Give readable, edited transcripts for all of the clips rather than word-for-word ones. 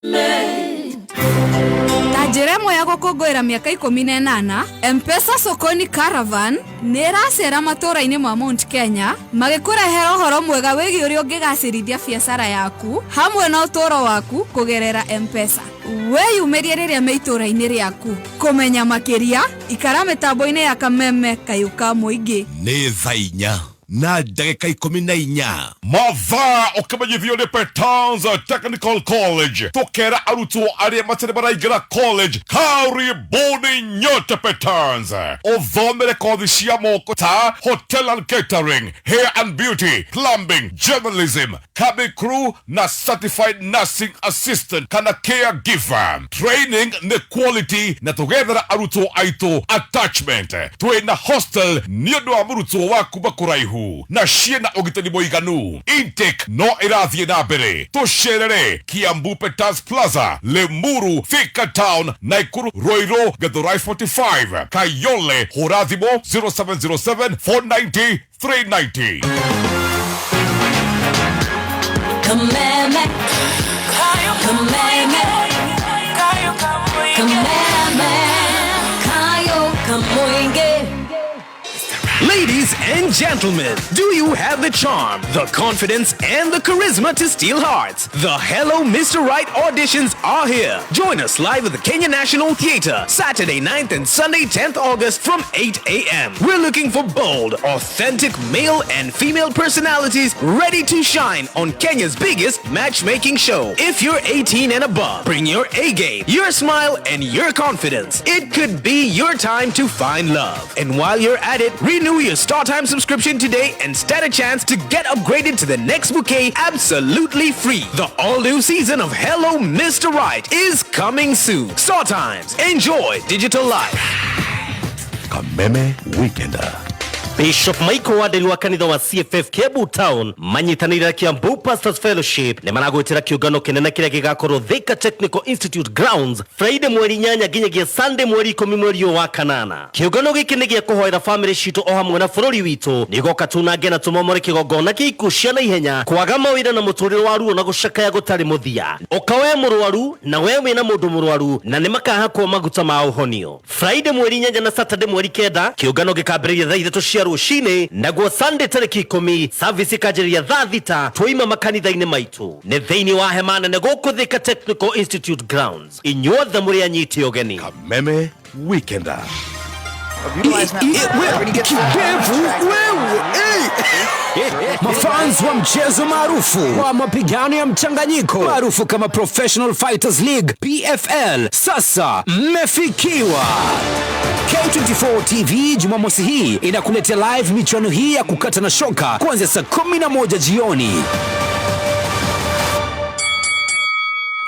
Ta njĩra ĩmwe ya gũkũngũĩra mĩaka 18, M-Pesa Sokoni Caravan nĩ ĩracera matũũra-inĩ ma Mount Kenya magĩkũrehera ũhoro mwega wĩgiĩ ũrĩa ũngĩgacĩrithia biacara yaku hamwe na ũtũũro waku kũgerera M-Pesa. Wĩyumĩrie rĩrĩa me itũũra-inĩ rĩaku. Kũmenya makĩria, ikara mĩtambo-inĩ ya Kameme Kayũ ka Mũingĩ. Nĩ thaa 4 na ndagĩka 14. Mathaa ũkĩmenyithio nĩ Petans Technical College, tũkera arutwo arĩa matarĩ maraingĩra college, karibuni nyote Petans, ũthomere kothi cia moko ta hotel and catering, hair and beauty, plumbing, journalism, cabin crew na certified nursing assistant kana caregiver. Training nĩ quality na tũgethera arutwo aitũ attachment. Twĩna hostel nĩ ũndũ wa mũrutwo wa kuma kũraihu na ciĩna ũgitĩri mũiganu. Intake no ĩrathiĩ na mbere. Tũcerere Kiambu Peters Plaza, Limuru, Thika Town, Nakuru, Ruiru, Githurai 45, Kayole. Hũra thimũ 0707 490 390. Kameme, Kameme, Kameme, Kayo Kamoinge. Ladies and gentlemen, do you have the charm, the confidence, and the charisma to steal hearts? The Hello Mr. Right auditions are here. Join us live at the Kenya National Theatre, Saturday 9th and Sunday 10th August from 8 a.m. We're looking for bold, authentic male and female personalities ready to shine on Kenya's biggest matchmaking show. If you're 18 and above, bring your A game, your smile, and your confidence. It could be your time to find love. And while you're at it, renew your StarTime subscription today and stand a chance to get upgraded to the next bouquet absolutely free. The all-new season of Hello Mr. Right is coming soon. StarTimes. Enjoy digital life. Kameme Weekender. Bishop Michael Waderi wa kanitha wa CFF Kiambu Town manyitanĩire na Kiambu Pastors Fellowship nĩ maragwĩtĩra kĩũngano kĩnene kĩrĩa gĩgakorwo Thika Technical Institute Grounds Friday mweri 8 nginyagia Sunday mweri 10 mweri ũyũ wa kanana. Kĩũngano gĩkĩ nĩ gĩa kũhoera famĩlĩ citũ o hamwe na bũrũri witũ nĩgoka tunange na tũmomore kĩgongona kĩa ikuũ cia naihenya, kwaga mawĩra na mũtũrĩre wa ruo na gũcakaya gũtarĩ mũthia. Ũka we mũrwaru na we wĩna mũndũ mũrwaru na nĩ makahakwo maguta ma ũhonio. Friday mweri 8 na Saturday mweri 9 kĩũngano gĩkambĩrĩria thaa 3 cia rũcinĩ, naguo Sunday tarĩki 10 service ĩkanjĩrĩria thaa 6 twaima makanitha-inĩ maitũ. Nĩ thĩinĩ wa hema nene gũkũ Thika Technical Institute Grounds. Inyuothe mũrĩ anyiti ũgeni. Kameme Weekender. Kidevu wewe, hey! Mafans wa mchezo maarufu wa mapigano ya mchanganyiko maarufu kama Professional Fighters League, PFL, sasa mmefikiwa. K24 TV Jumamosi hii inakuletea live michuano hii ya kukata na shoka kuanzia saa 11 jioni.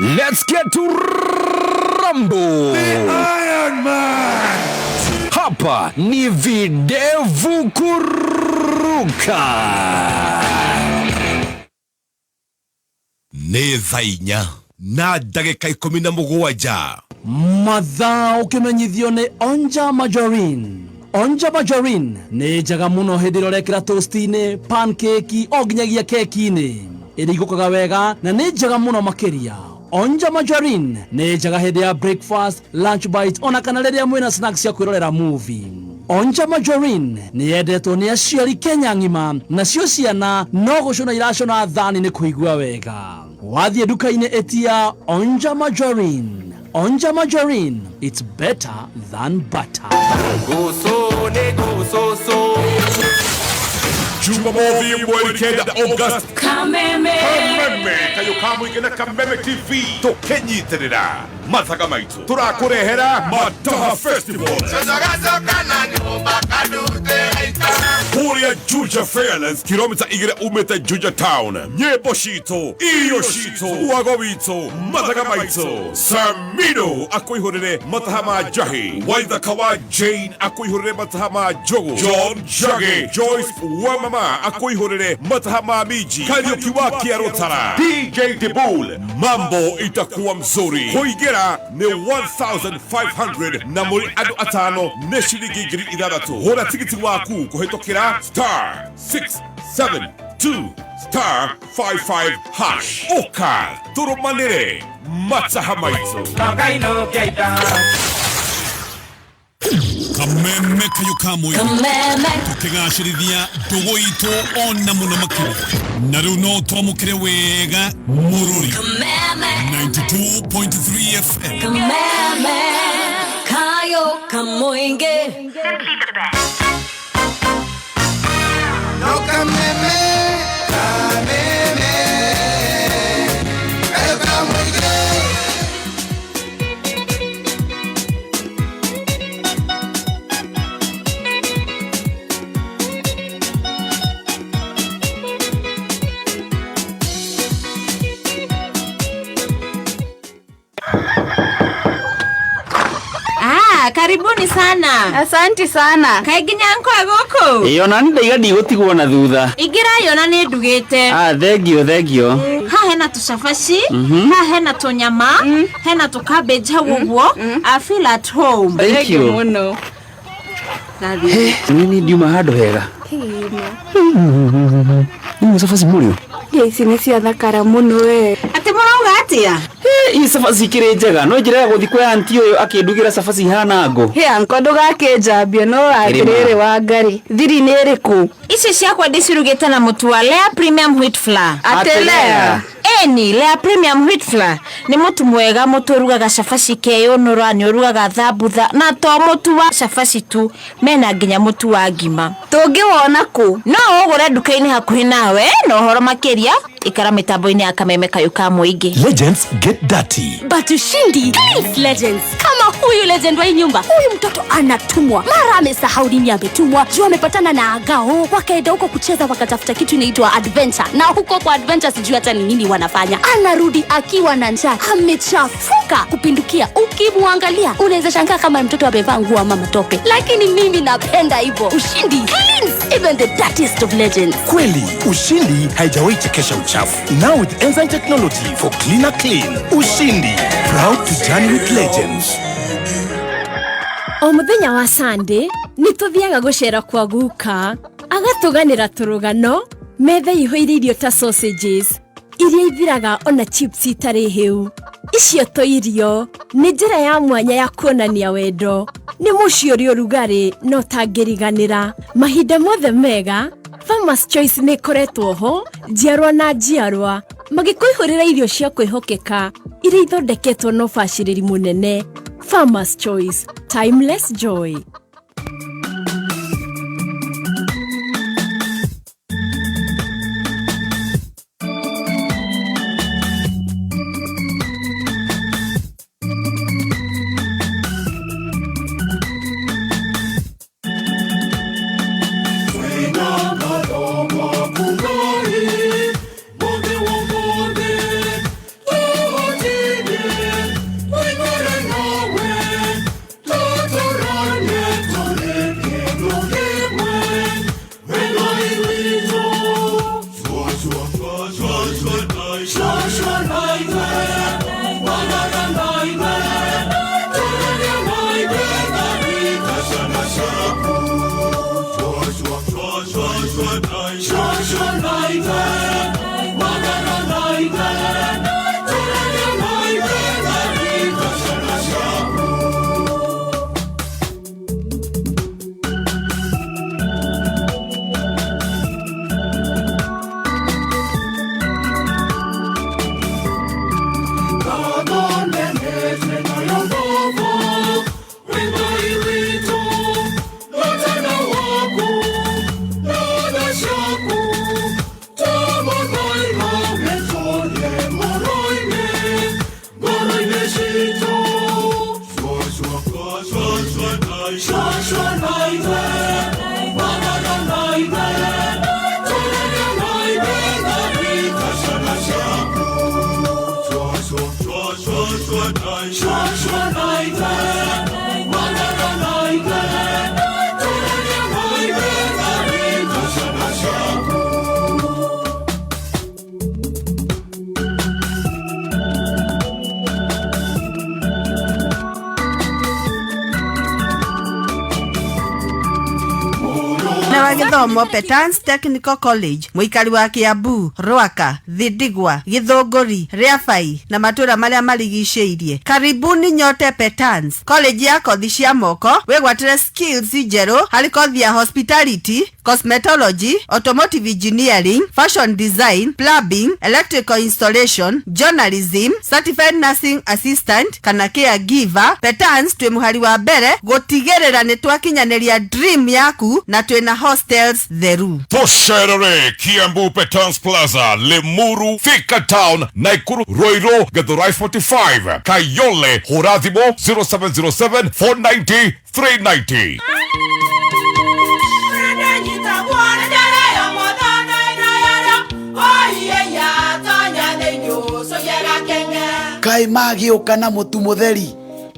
Let's get to rumble! Iron Man! Hapa ni videvu kuruka. Nĩ thaa 4 na ndagĩka 17. Mathaa ũkĩmenyithio nĩ Onja Margarine. Onja Margarine nĩ njega mũno hĩndĩ ĩrĩa ũrekĩra toast-inĩ, pancake o nginyagia keki-inĩ. Ĩrigũkaga wega na nĩ njega mũno makĩria. Onja Margarine nĩ njega hĩndĩ ya breakfast, lunch bite ona kana rĩrĩa mwĩna snacks cia kwĩrorera movie. Onja Margarine nĩ yendetwo nĩ aciari Kenya ng'ima, nacio ciana no gũcũna iracũna thani nĩ kũigua wega. Wathiĩ nduka-inĩ ĩtia Onja Margarine. Onja Margarine, it's better than butter. Jumamothi mweri 9 August, Kameme, Kameme Kayũ ka Mũingĩ na Kameme TV tũkĩnyitĩrĩra mathaga maitũ tũrakũrehera Mataha Festival kũrĩa Juja Fairlands, kilomita 2 umĩte Juja Town. Nyĩmbo citũ, irio citũ, wago witũ, mathaga maitũ. Samino akũihũrĩre mataha ma njahi, Waithaka wa Jane akũihũrĩre mataha ma njogu, John Njagi, Joyce Wamama akũihũrĩre mataha ma minji, Kariuki wa Kiarutara, DJ Dibul. Mambo itakuwa mzuri. Kũingĩra nĩ 1500 na mũrĩ andũ atano nĩ ciringi 6,000. Hũra tigiti waku kũhĩtũkĩra *672 2 star 55 hash. Ũka tũrũmanĩre mataha maitũ. Kameme kayo kamwe Kameme. Tukigacĩrithia ndũgũ itũ ona mũno makĩria na rĩu no twamũkĩre wega mũrũri. Kameme. 92.3 FM. Kameme. Kayo Kamoinge. Simply the best. No kameme, kameme, kayo kamoinge. Ah, karibuni sana. Asanti sana. Kaĩ nginya nkwa gũkũ? Ĩyo na nĩ ndaiga ndigũtigwo na thutha. Ingĩra yona nĩ ndugĩte. Ah, thengio thengio. Ha hena tũcabaci, ha hena tũnyama, hena tũ cabbage hau ũguo. I feel at home. Thank you. Mũno. Nini ndiuma handũ hega. Nĩ cabaci mũrĩo. Ici nĩ ciathakara mũno we. Atĩ mũrauga atĩa? Ii cabaci ikĩrĩ njega no njĩra ya gũthiĩ kwa anti ũyũ akĩndugĩra cabaci ihana ngũ. Hĩ anko ndũgakĩnjambie no atĩrĩrĩ wa Ngarĩ. Thiri nĩ ĩrĩkũ? Ici ciakwa ndĩcirugĩte na mũtu wa Lea Premium Wheat Flour. Atĩ Lea? Eni, Lea Premium Wheat Flour nĩ mũtu mwega, mũtu ũrugaga cabaci keyũnũra, nĩ ũrugaga thambutha, na to mũtu wa cabaci tu, mena nginya mũtu wa ngima. Tũngĩwona kũ? No ũgũre nduka-inĩ hakuhĩ nawe, na ũhoro makĩria ikara mĩtambo-inĩ ya Kameme Kayũ ka Mũingĩ. Legends get dirty. But ushindi cleans legends. Kama huyu legend wa hii nyumba, huyu mtoto anatumwa mara amesahau nini ametumwa, juu amepatana na agao, wakaenda huko kucheza, wakatafuta kitu inaitwa adventure, na huko kwa adventure sijui hata ni nini wanafanya. Anarudi akiwa na njaa, amechafuka kupindukia. Ukimwangalia unaweza shangaa kama mtoto amevaa nguo ama matope, lakini mimi napenda hivyo. Ushindi cleans even the dirtiest of legends. Kweli, ushindi haijawahi chekesha uchafu. Now with enzyme technology for cleaner clean. Ushindi, proud to journey with legends. O muthenya wa Sunday nĩ tũthiaga gũcera kwa guka, agatũganĩra tũrũgano, metha ihũire irio ta sausages iria ithiraga ona chips itarĩ hĩu. Icio to irio nĩ njĩra ya mwanya ya kuonania wendo. Nĩ mũciĩ ũrĩ ũrugarĩ na ũtangĩriganĩra. Mahinda mothe mega, Farmers Choice nĩ ĩkoretwo ho njiarwa na njiarwa, magĩkũihũrĩra irio cia kwĩhokeka iria ithondeketwo na ũbacĩrĩri mũnene. Farmers Choice, timeless joy. Gĩthomo Petans Technical College, mũikari wa Kiambu, Rwaka, Thindigwa, Gĩthũngũri, Rĩabai na matũra marĩa marigicĩirie. Karibuni nyote Petans College ya kothi cia moko, wĩgwatĩre skills njerũ harĩ kothi ya hospitality, cosmetology, automotive engineering, fashion design, plumbing, electrical installation, journalism, certified nursing assistant kana caregiver. Petans twĩ mũhari wa mbere gũtigĩrĩra nĩ twakinyanĩria dream yaku na twĩna hostels theru. Tũcerere Kiambu Petans Plaza, Limuru, Thika Town, Naikuru, Ruiru, Githurai 45, Kayole, hũra thimũ 0707 490 390. Kaĩ magĩũka na mũtu mũtheri?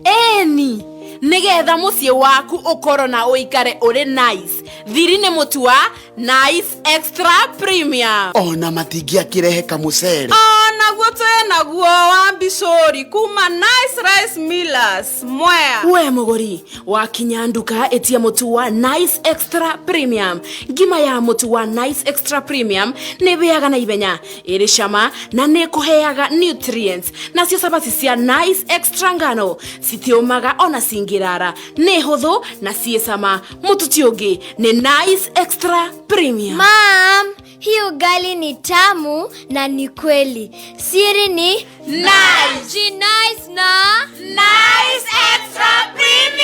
Ĩni, nĩgetha mũciĩ waku ũkorwo na ũikare ũrĩ nice, thiri nĩ mũtu wa Nice Extra Premium. Ona matingĩakĩrehe kamũcere. Onaguo twĩ naguo wa mbicũri kuma Nice Rice Millers Mwea. We mũgũri wakinya nduka, ĩtia mũtu wa Nice Extra Premium. Ngima ya mũtu wa Nice Extra Premium nĩ ĩhĩaga na ihenya, ĩrĩ cama na nĩ ĩkũheaga nutrients. Nacio cabaci cia Nice Extra ngano citiũmaga ona cingĩrara, nĩ hũthũ na ciĩ cama. Mũtu ti ũngĩ, nĩ Nice Extra Premium. Mom, hii ugali ni tamu na ni kweli. Siri ni Nice. Nice na Nice Extra Premium.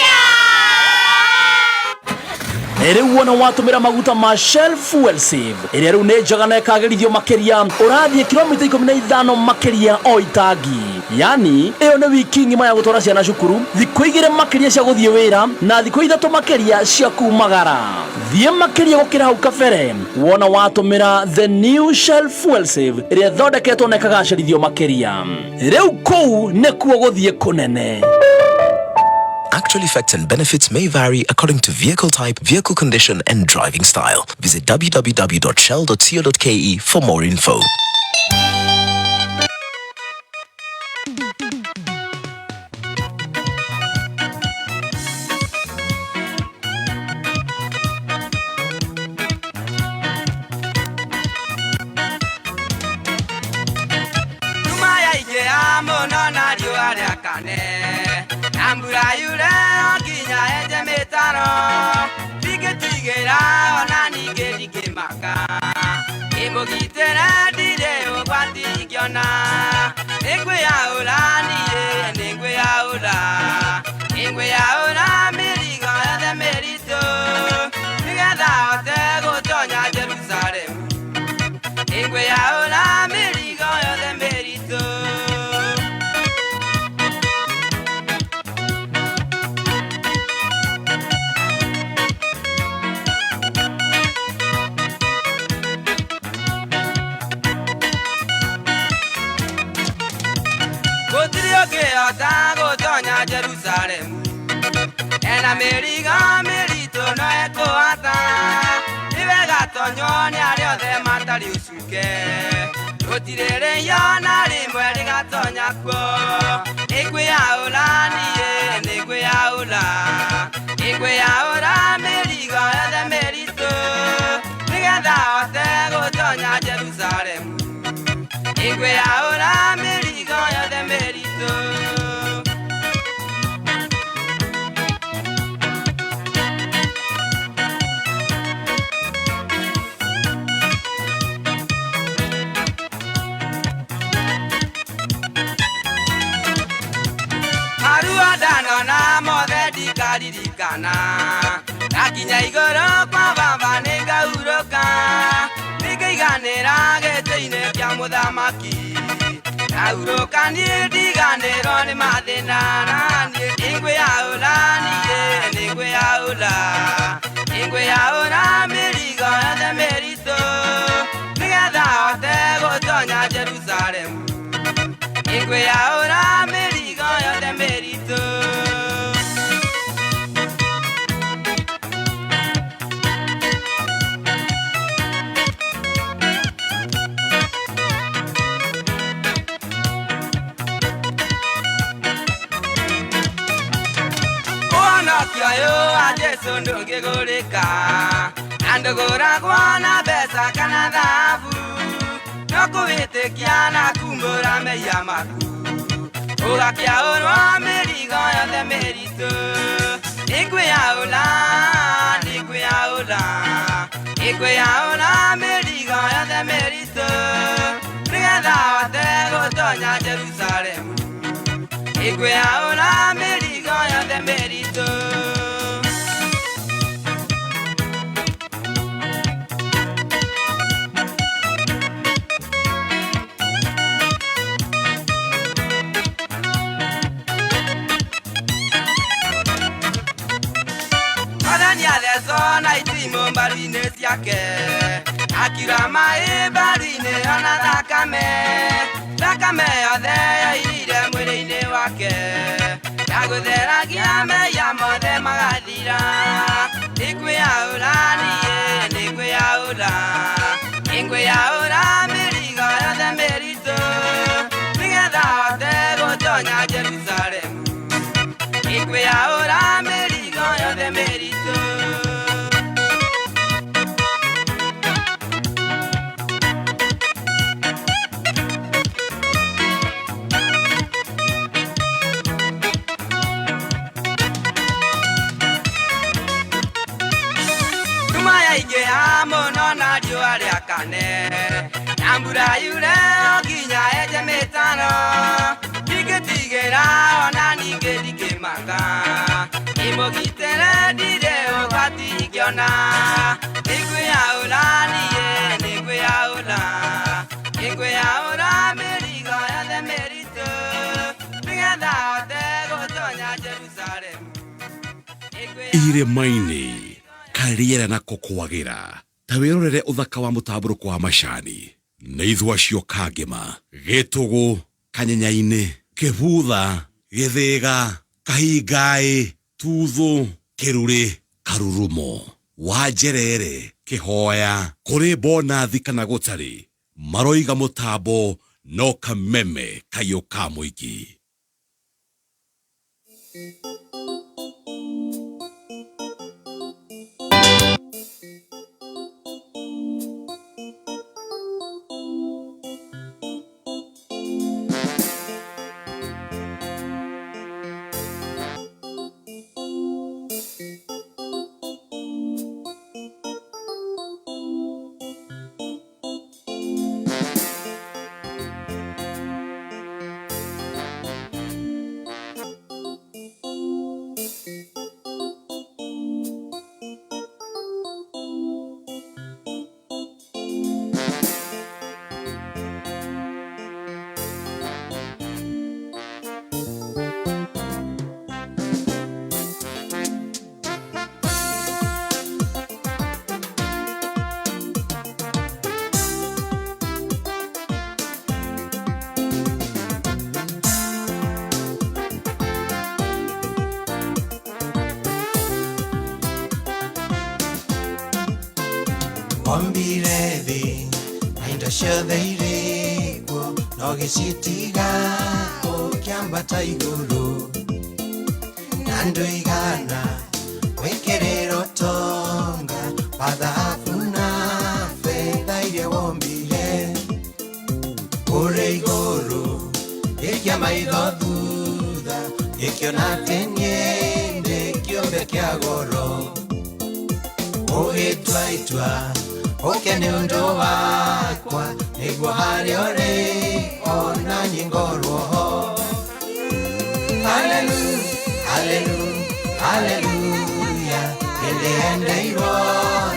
Rĩu wona watũmĩra maguta ma Shell Fuel Save, ĩrĩa rĩu nĩ njega na ĩkagĩrithio makĩria, ũrathiĩ kilomita 15 makĩria o itangi. Yani ĩyo nĩ wiki ng'ima ya gũtwara ciana cukuru, thikũ 2 makĩria cia gũthiĩ wĩra na thikũ 3 makĩria cia kumagara. Thiĩ makĩria gũkĩra hau kabere wona watũmĩra the new Shell Fuel Save, ĩrĩa ĩthondeketwo na ĩkagacĩrithio makĩria. Rĩu kũu nĩkuo gũthiĩ kũnene. Actual effects and benefits may vary according to vehicle type, vehicle condition, and driving style. Visit www.shell.co.ke for more info. Nyuma ya ikea mũno na riũa rĩakane na mbura yure o nginya enje mĩtaro, ndingĩtigĩra ona ningĩ ndingĩmaka, ndĩmũgitĩre ndirĩ ũgwati ingĩona. Nĩngwĩyaũra niĩ, nĩngwĩyaũra, nĩngwĩyaũra mĩrigo yothe mĩritũ, nĩgetha hote gũtonya Jerusalemu. Nĩngwĩyaũra mĩrigo yothe mĩritũ. Gũtirĩ ũngĩhota gũtonya Jerusalemu ena mĩrigo mĩritũ no ekũhota. Nĩ wega tonywo nĩ arĩa othe matarĩ ũcuke, gũtirĩ rĩo na rĩmwe rĩgatonya kuo. Nĩngwĩyaũra niĩ, nĩngwĩyaũra, nĩngwĩyaũra mĩrigo yothe mĩritũ, nĩgetha hote gũtonya Jerusalemu. Nĩngwĩyaũra mĩrigo yothe mĩritũ. Maruo ndanona mothe ndikaririkana, ndakinya igũrũ kwa baba nĩngahurũka, nĩngaiganĩra gĩtĩ-inĩ kĩa mũthamaki. Ndahurũka niĩ ndiganĩrwo nĩ mathĩna, na niĩ nĩngwĩyaũra niĩ, nĩngwĩyaũra, nĩngwĩyaũra mĩrigo yothe mĩritũ, nĩgetha hote gũtonya Jerusalemu. Nĩngwĩyaũra mĩrigo yothe mĩritũ. Ũhonokio ũyũ wa Jesũ ndũngĩgũrĩka, Na ndũgũragwo na mbeca kana thahabu, no kũwĩtĩkia na kumbũra mehia maku, ũgakĩaũrwo mĩrigo yothe mĩritũ. Nĩngwĩyaũra, nĩngwĩyaũra, nĩngwĩyaũra mĩrigo yothe mĩritũ, nĩgetha hote gũtonya Jerusalemu. Nĩngwĩyaũra mĩrigo yothe mĩritũ. Mwathani athecwo na itimũ mbaru-inĩ ciake, akiura maĩ mbaru-inĩ ona thakame, thakame yothe yoirire mwĩrĩ-inĩ wake, yagũtheragia mehia mothe magathira. Nĩngwĩyaũra niĩ, nĩngwĩyaũra, nĩngwĩyaũra mĩrigo yothe mĩritũ, nĩgetha hote gũtonya Jerusalemu. Nĩngwĩyaũra mĩrigo yothe mĩritũ. Nduma yaingĩha mũno na riũa rĩakane, na mbura yure o nginya enje mĩtaro, ndingĩtigĩra ona ningĩ ndingĩmaka, ndĩmũgitĩre ndirĩ ũgwati ingĩona. Nĩngwĩyaũra niĩ, nĩngwĩyaũra, nĩngwĩyaũra mĩrigo yothe mĩritũ, nĩgetha hote gũtonya Jerusalemu. Irĩma-inĩ karĩera nako kwagĩra ta wĩrorere ũthaka wa mũtambũrũko wa macani nĩ ithua acio Kangema, Gĩtũgũ, Kanyenyainĩ, Kĩbutha, Gĩthĩga, Kahingaĩ, Tuthũ, Kĩrurĩ, Karurumo, Wanjerere, Kĩhoya, kũrĩ bonathi kana gũtarĩ, maroiga mũtambo no kameme kayũ ka mũingĩ. Ombire thĩ na indo ciothe irĩ kuo, no gĩcitiga ũkĩambata igũrũ, na ndũigana gwĩkĩrĩra ũtonga wa thahabu na betha iria wombire. Kũrĩa igũrũ gĩkia maitho thutha, gĩkĩona atĩ niĩ ndĩ kĩũmbe kĩa goro. Ũgĩtua itua ũke nĩ ũndũ wakwa, nĩguo harĩa ũrĩ ona niĩ ngorwo ho. Hallelujah, hallelujah, hallelujah, nĩndĩendeirwo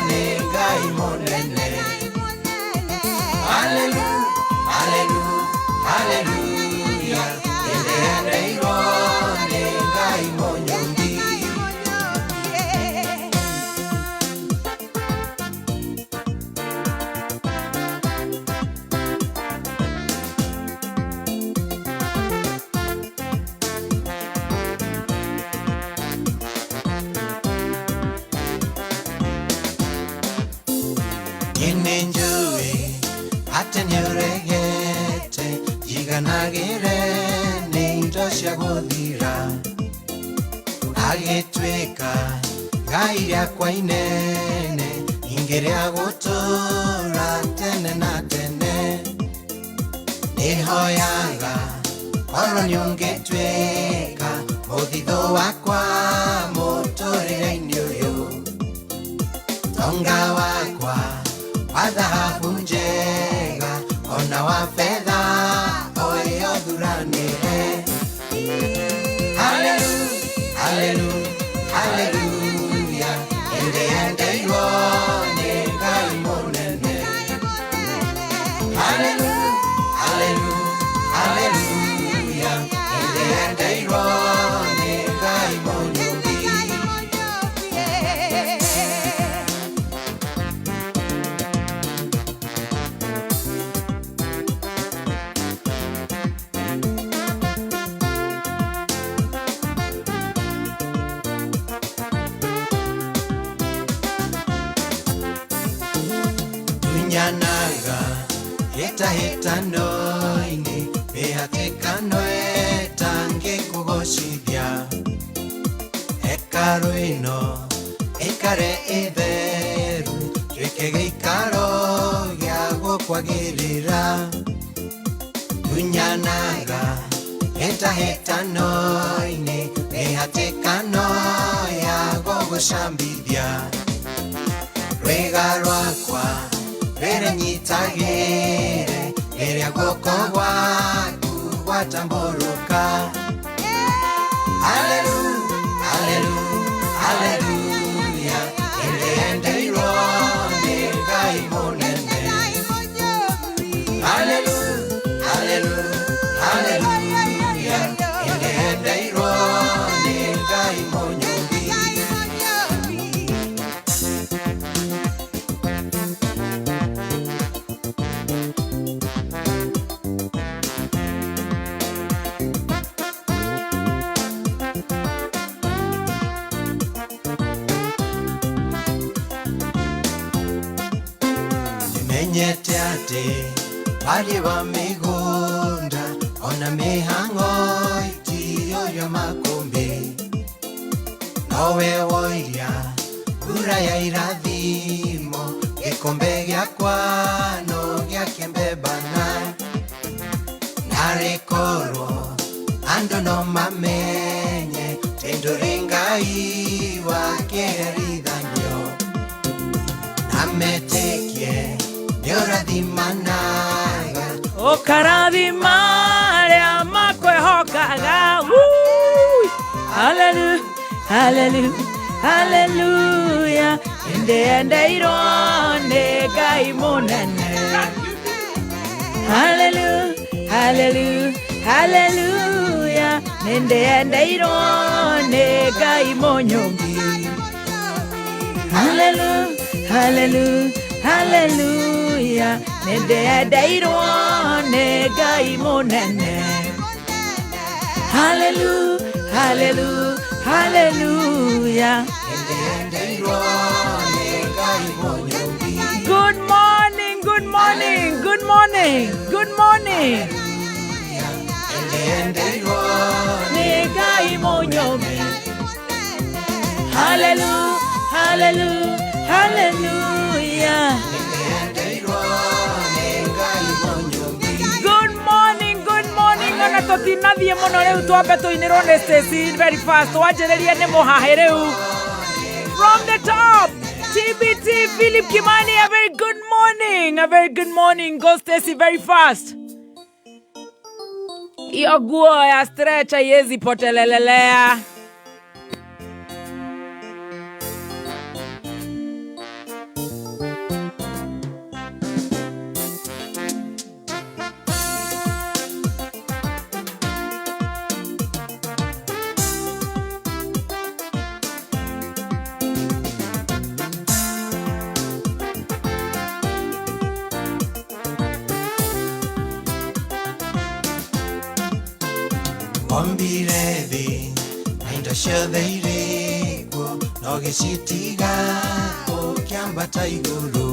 nĩ Ngai mũnene. Hallelujah, hallelujah, hallelujah, nĩndĩendeirwo nĩ Ngai mũnyũmbi. Nĩnjũĩ atĩ nĩũregete njiganagĩre nĩ indo cia gũthira, agĩtuĩka ngai rĩakwa inene. Rĩngĩ rĩa gũtũũra tene na tene. Nĩhoyaga korwo nĩũngĩtuĩka mũthithũ wakwa mũtũrĩre-inĩ ũyũ. Tonga wakwa wa thahabu njega ona wa fedha oyo thuranĩre. Hallelujah, hallelujah, hallelujah. Ende endeirwo nĩ Ngai mũnene. Hallelujah, hallelujah, hallelujah. Ende endeirwo nĩ Ngai mũnyũmbi. Tunyanaga hĩtahĩtano-inĩ mĩhatĩkano ĩtangĩkũgocithia. Hekarũ ĩno ĩikare ĩtheru tuĩke gĩikaro gĩa gũkwagĩrĩra. Tunyanaga hĩtahĩtano-inĩ mĩhatĩkano ya gũgũcambithia. Rwĩga rwakwa rĩrĩnyitagĩre rĩrĩa guoko gwaku gwatambũrũka. Hallelujah, hallelujah, hallelujah. Ende endeirwo nĩ Ngai mũnene. Hallelujah, hallelujah, hallelujah. Ende endeirwo nĩ Ngai mũnyũmbi. Menyete atĩ barĩ wa mĩgũnda ona mĩhang'o itiyũrio makũmbĩ. Nowe woiria mbura ya irathimo gĩkombe gĩakwa no gĩakĩmbebana. Narĩ korwo andũ no mamenye atĩ ndũrĩ Ngai wa kĩherithanio. Na metĩkie nĩũrathimanaga. Ũkarathima arĩa makwĩhokaga. Hallelujah, hallelujah, hallelujah. Ende endeirwo nĩ Ngai mũnene. Hallelujah, hallelujah, hallelujah. Nĩndĩendeirwo nĩ Ngai mũnyũmbi. Hallelujah, hallelujah, hallelujah. Nĩndĩendeirwo nĩ Ngai mũnene. Hallelujah, hallelujah, hallelujah. Ende endeirwo nĩ Ngai mũnyũmbi. Good morning, good morning, good morning, good morning. Ende endeirwo nĩ Ngai mũnyũmbi. Hallelujah, hallelujah, hallelujah. Ende endeirwo nĩ Ngai mũnyũmbi. Good morning, good morning. Ona tũtinathiĩ mũno rĩu twambe tũinĩrwo nĩ Stacy very fast. Wanjĩrĩrie nĩ mũhahe rĩu. From the top, TBT Philip Kimani, a very good morning. A very good morning. Go Stacy very fast. Hiyo guo ya stretch haiwezi potelelelea. Ombire thĩ na indo ciothe irĩ kuo no gĩcitiga ũkĩambata igũrũ.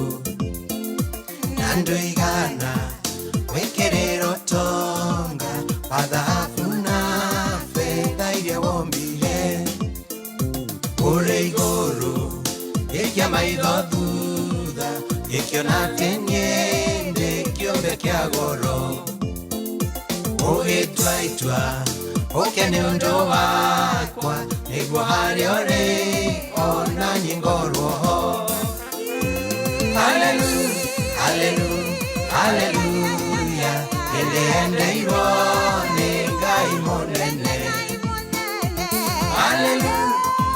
Na ndũigana gwĩkĩrĩra ũtonga wa thahabu na betha iria wombire. Kũrĩ igũrũ ĩkia maitho thutha. Ĩkĩona atĩ niĩ ndĩ kĩũmbe kĩa goro. Ũgĩtua itua ũke nĩ ũndũ wakwa, nĩguo harĩa ũrĩ ona niĩ ngorwo ho. Hallelujah, hallelujah, hallelujah, nĩndĩendeirwo nĩ Ngai mũnene. Hallelujah,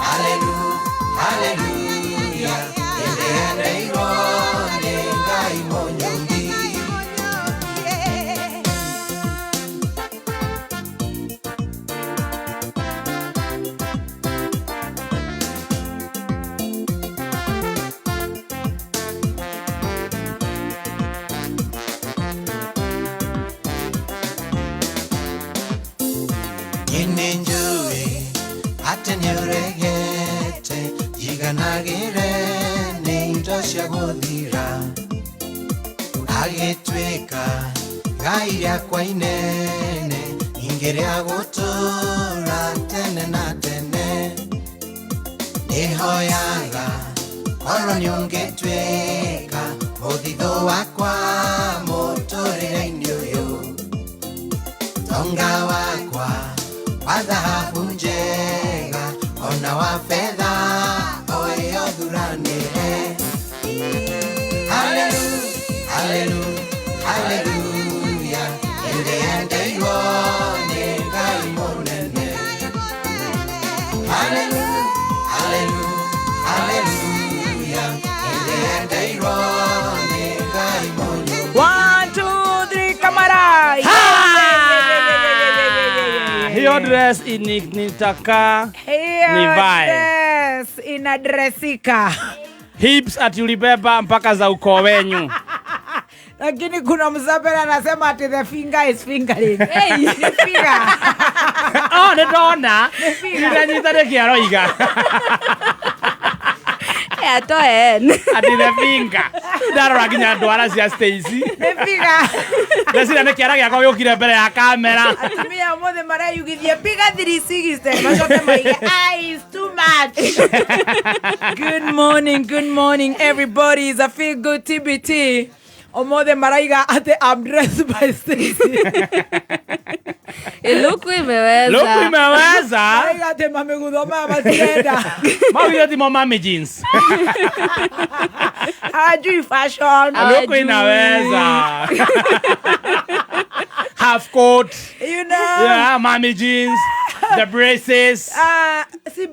hallelujah, hallelujah, nĩndĩendeirwo nĩ Ngai mũnyũmbi. Niĩ nĩnjũĩ atĩ nĩũregete njiganagĩre nĩ indo cia gũthira. Agĩtuĩka ngai rĩakwa inene, ningĩ rĩa gũtũũra tene na tene. Nĩhoyaga korwo nĩũngĩtuĩka mũthithũ wakwa mũtũrĩre-inĩ ũyũ, tonga wakwa wa thahabu njega ona wa fedha o ĩyo thuranĩre. Hallelujah, hallelujah, hallelujah, nĩndĩendeirwo nĩ Ngai mũnene. Hallelujah, hallelujah, hallelujah, nĩndĩendeirwo nĩ Ngai mũnene. 1 2 3 kamara. Hiyo dress nitaka Hiyo nivae. dress inadresika. Hips ati ulibeba mpaka za ukoo wenyu. Lakini kuna msapera anasema ati the finger is fingering. Hey, ni finger. Oh, nĩ ndona. finger. Ndanyita nĩkĩ aroiga. Atoen. Ati the finger. Ndarora nginya ndwara cia Stacy. Nĩ finger. Ndeciria nĩ kĩara gĩakwa gĩũkire mbere ya kamera. Atumia ũmũthĩ mareyugithia piga 360 macoke maige "Ah, is too much." Good morning, good morning everybody. It's a feel good TBT. Ũmũthĩ maraiga atĩ I'm dressed by Stacy. Luku imeweza. Luku imeweza. Maraiga atĩ mamĩgutho maya matirenda. Maugire ti mo mami jeans. Hajui fashion. Luku inaweza. Half coat. You know. Yeah, mami jeans. The braces. Si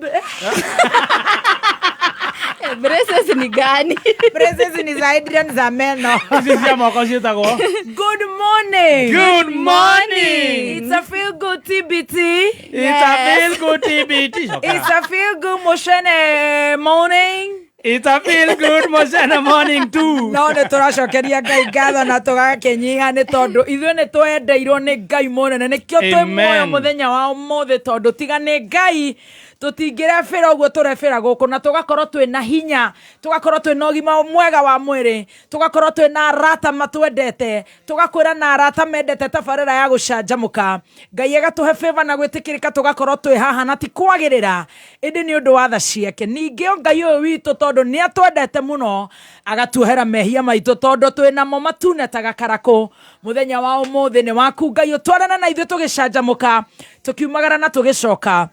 Braces ni gani? Braces ni za Adrian za meno. Ici cia moko ciĩtagwo. Good morning. Good morning. It's a feel good TBT. It's a feel good TBT. It's a feel good motion morning. It's a feel good motion morning too. No nä tå racokeria Ngai ngatho na tå gakenyiha nä tondå ithuä nä twendeirwo nä Ngai mũnene nä kä o twä muoyo Amen. mũthenya wa ũmũthĩ tondå tiga nä Ngai tũtingĩrebĩra ũguo tũrebĩra gũkũ na tũgakorwo twĩna hinya, tũgakorwo twĩna ũgima mwega wa mwĩrĩ, tũgakorwo twĩna arata matwendete, tũgakwĩra na arata mendete tabarĩra ya gũcanjamũka. Ngai agatũhe favor na gwĩtĩkĩrĩka tũgakorwo twĩ haha na ti kwagĩrĩra ĩndĩ nĩ ũndũ wa tha ciake. Ningĩ o Ngai ũyũ witũ tondũ nĩ atwendete mũno agatuohera mehia maitũ tondũ twĩ namo matune ta gakarakũ. Mũthenya wa ũmũthĩ nĩ waku Ngai, ũtwarane na ithuĩ tũgĩcanjamũka, tũkiumagara na tũgĩcoka.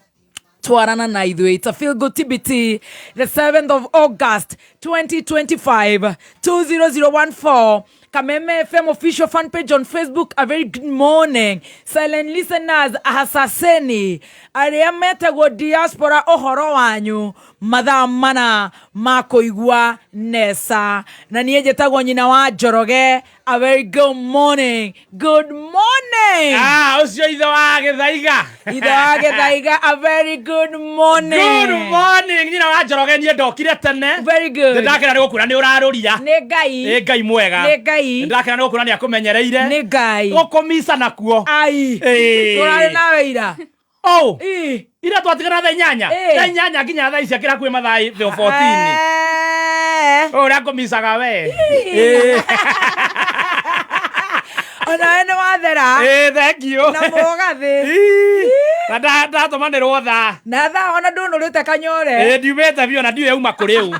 Twarana na ithuĩ. It's a feel good TBT, the 7th of August 2025, 20014. Kameme FM official fan page on Facebook. A very good morning. Silent listeners, ahasaseni arĩa metagwo diaspora ũhoro wanyu mathaa mana ma kũigua nesa. Na niĩ njĩtagwo nyina wa Njoroge. A very good morning. Good morning. Ah, ũcio ithe wa Gĩthaiga. Ithe wa Gĩthaiga, a very good morning. Good morning. Nyina wa Njoroge, niĩ ndokire tene. Very good. Nĩndakena nĩ gũkuona nĩ ũrarũria. Nĩ Ngai. Nĩ Ngai mwega. Nĩ Ngai. Nĩndakena nĩ gũkuona nĩ akũmenyereire. Nĩ Ngai. Gũkũmica nakuo. Ai. Ĩĩ. Tũrarĩ nawe ira. Oh. Ĩ. Ira twatigana thaa inyanya. Ĩ. Thaa inyanya nginya thaa ici akĩra kwĩ mathaa 14. Ũrĩa ngũmicaga we. Ĩ. Onawe nĩ wathera. Ĩ, thank you. Na mũgathĩ. Ĩ. Na ndatũmanĩrwo thaa. Na thaa ona ndũnũrĩte kanyore. Ĩ, ndiumĩte biũ na ndiũĩ yauma kũrĩ ũ.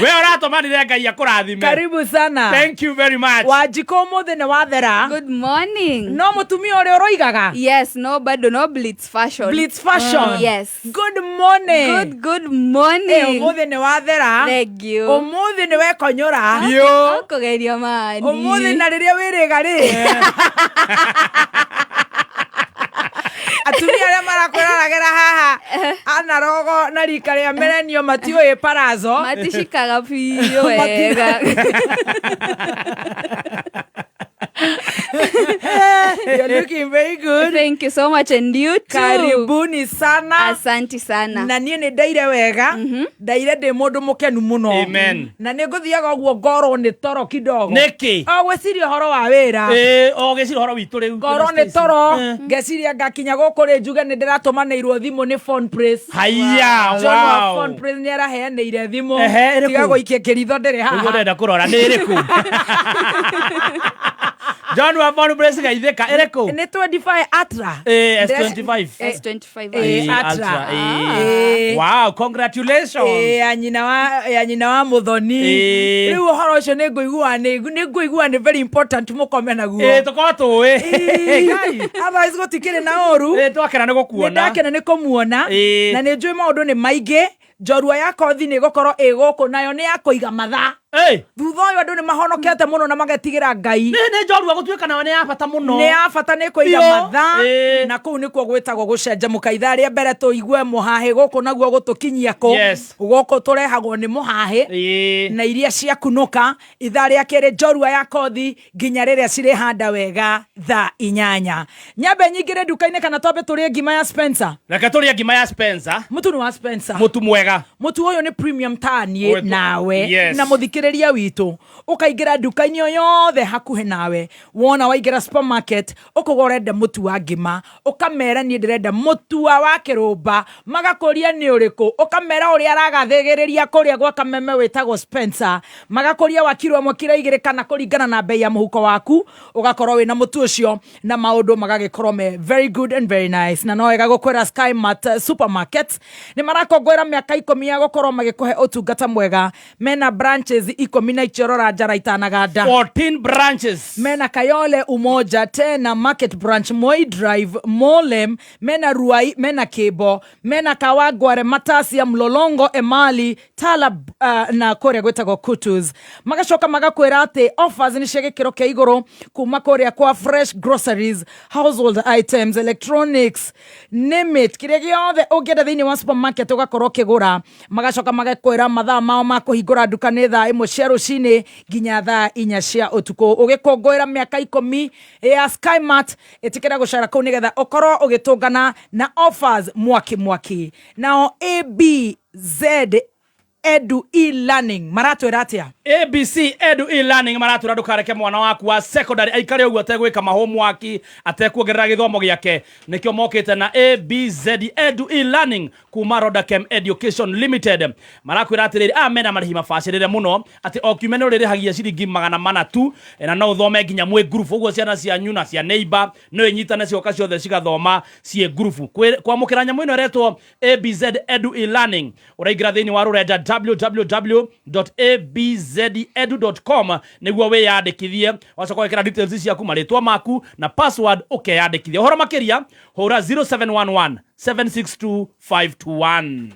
We ũratũmanire Ngai akũrathime. Karibu sana. Thank you very much. Wanjikũ ũmũthĩ nĩ wathera. Good morning. No mũtumia ũrĩa ũroigaga. Yes, no bado no blitz fashion. Blitz fashion. Yes. Good morning. Good good morning. Eh, ũmũthĩ nĩ wathera. Thank you. Ũmũthĩ nĩ wekonyora. Biũ. Ũkũgeria mani. Ũmũthĩ na rĩrĩa wĩrĩga rĩ. Atumia arĩa marakwĩroragĩra haha anarogo na rika rĩa merenio matiũĩ parazo. Maticikaga biũ wega. You're looking very good. Thank you so much and you too. Karibuni sana. Asanti sana. Na niĩ nĩ ndaire wega, ndaire ndĩ mũndũ mũkenu mũno. Amen. Na nĩ ngũthiaga ũguo ngorwo nĩ toro kidogo. Nĩkĩ? O gwĩciria ũhoro wa wĩra. Ĩĩ, o gĩciria ũhoro witũ rĩu. Ngorwo nĩ toro, ngeciria ngakinya gũkũ rĩ njuge nĩ ndĩratũmanĩirwo thimũ nĩ phone press. Haiya, John wa wow. phone press nĩ araheanĩire thimũ. Ehe, ĩrĩkũ? Tiga gũikia kĩritho ndĩrĩ Nĩguo haha. ndĩrenda kũrora nĩ ĩrĩkũ. John wa Phone Press gaithĩka ĩrĩkũ? Nĩ 25 Atra. Ĩĩ, S25. S25. Ĩĩ, Ĩĩ, Atra. Ultra, ĩĩ. Ĩĩ. Wow, congratulations. Ĩĩ, ya nyina wa ya nyina wa muthoni. Ĩĩ. Rĩu ũhoro ũcio nĩ ngũigua nĩ nĩ ngũigua nĩ very important mũkome naguo. Ĩĩ, tũkorwo tũĩ. Ĩĩ. Otherwise gũtikĩrĩ na ũru. Ĩĩ, twakena nĩ Nĩ gũkuona. ndakena nĩ kũmuona. Ĩĩ. Na nĩ njũĩ maũndũ nĩ maingĩ. Njorua ya kothi nĩ ĩgũkorwo ĩ gũkũ nayo nĩ ya kũiga mathaa. Ĩĩ. Thutha ũyũ andũ nĩ mahonokete mũno na magetigĩra Ngai. Nĩ nĩ njorua gũtuĩka nayo nĩ ya bata mũno. Nĩ ya bata nĩ kũiga Biũ. mathaa. Ĩĩ. Na kũu nĩkuo gwĩtagwo gũcanjamũka. Ithaa rĩa mbere tũigue mũhahĩ gũkũ naguo gũtũkinyia kũ. Yes. Gũkũ tũrehagwo nĩ mũhahĩ. Ĩĩ. Na iria ciakunũka. Ithaa rĩa kerĩ njorua ya kothi nginya rĩrĩa cirĩhanda wega thaa 8. Nyambe nyingĩre nduka-inĩ kana twambe tũrĩe ngima ya Spencer. Reke tũrĩe ngima ya Spencer. Mũtu nĩ wa Spencer. Mũtu mwega. Mũtu ũyũ nĩ premium ta niĩ Ũyũ- nawe Yes. na mũthikĩrĩria witũ ũkaingĩra nduka-inĩ o yothe hakuhĩ nawe wona waingĩra supermarket ũkauga ũrenda mũtu wa ngima ũkamera niĩ ndĩrenda mũtu wa kĩrũmba magakũria nĩ ũrĩkũ ũkamera ũrĩa aragathĩgĩrĩria kũrĩa gwa kameme wĩtagwo Spencer magakũria wa kiro 1 kiro 2 kana kũringana na bei ya mũhuko waku ũgakorwo wĩna mũtu ũcio na maũndũ magagĩkorwo me very good and very nice. Na no wega gũkwĩra Skymart Supermarket nĩ marakũngũĩra mĩaka 10 ya gũkorwo magĩkũhe ũtungata mwega. Mena branches 10 na ichorora njara itanaganda. 14 branches. Mena Kayole, Umoja, Tena, Market Branch, Moi Drive, Molem, mena Ruai, mena Kebo, mena Kawangware, Matasia, Mlolongo, Emali, Tala na kũrĩa gwĩtagwo Kutus. Magacoka magakwĩra atĩ offers nĩ cia gĩkĩro kĩa igũrũ kuma kũrĩa kwa fresh groceries, household items, electronics, name it, kĩrĩa gĩothe ũngĩenda thĩinĩ wa supermarket ũgakorwo ũkĩgũra. Magacoka magakwĩra mathaa mao ma kũhingũra nduka nĩ thaa 1 cia rũcinĩ nginya thaa 4 cia ũtukũ. Ũgĩkũngũĩra mĩaka 10 ya Skymart, ĩtĩkĩra gũcera kũu nĩgetha ũkorwo ũgĩtũngana na offers mwaki mwaki. Nao ABZ Edu e-learning maratwĩra atĩa? ABC Edu e-learning maratwĩra ndũkareke mwana waku wa secondary aikare ũguo ategwĩka ma homework atekuongerera gĩthomo gĩake. Nĩkĩo mokĩte na ABZ Edu e-learning kuma Rodakem Education Limited. Marakwĩra atĩrĩrĩ, aya mena marĩhi mabacĩrĩre mũno atĩ o kiumia nĩ ũrĩrĩhagia ciringi 400 tu na no ũthome nginya mwĩ ngurubu. Ũguo ciana cianyu na cia neighbor no inyitane cioka ciothe cigathoma ciĩ ngurubu. Kwamũkĩra nyamũ ĩno ĩretwo ABZ Edu e-learning ũraingĩra thĩinĩ wa rũrenda www.abzedu.com nĩguo wĩyandĩkithie. Wacoka wekĩra details ciaku, marĩtwa maku na password ũkeyandĩkithia. Ũhoro makĩria hũra 0711 762 521.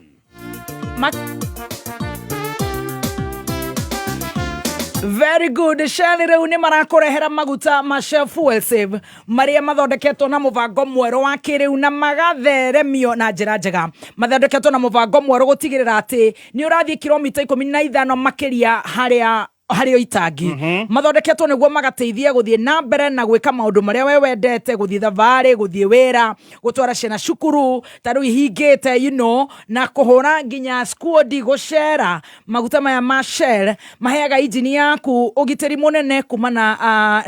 Very good. Shell rĩu nĩ marakũrehera maguta ma Shell Fuel Save marĩa mathondeketwo na mũbango mwerũ wa kĩrĩu na magatheremio na njĩra njega. Mathondeketwo na mũbango mwerũ gũtigĩrĩra atĩ nĩ ũrathiĩ kilomita 15 makĩria harĩa harĩ o itangi. Mathondeketwo nĩguo magateithia gũthiĩ na mbere na gwĩka maũndũ marĩa we wendete, gũthiĩ thabarĩ, gũthiĩ wĩra, gũtwara ciana cukuru ta rĩu ihingĩte, you know, na kũhũra nginya squad gũcera. Maguta maya ma Shell maheaga injini yaku ũgitĩri mũnene kumana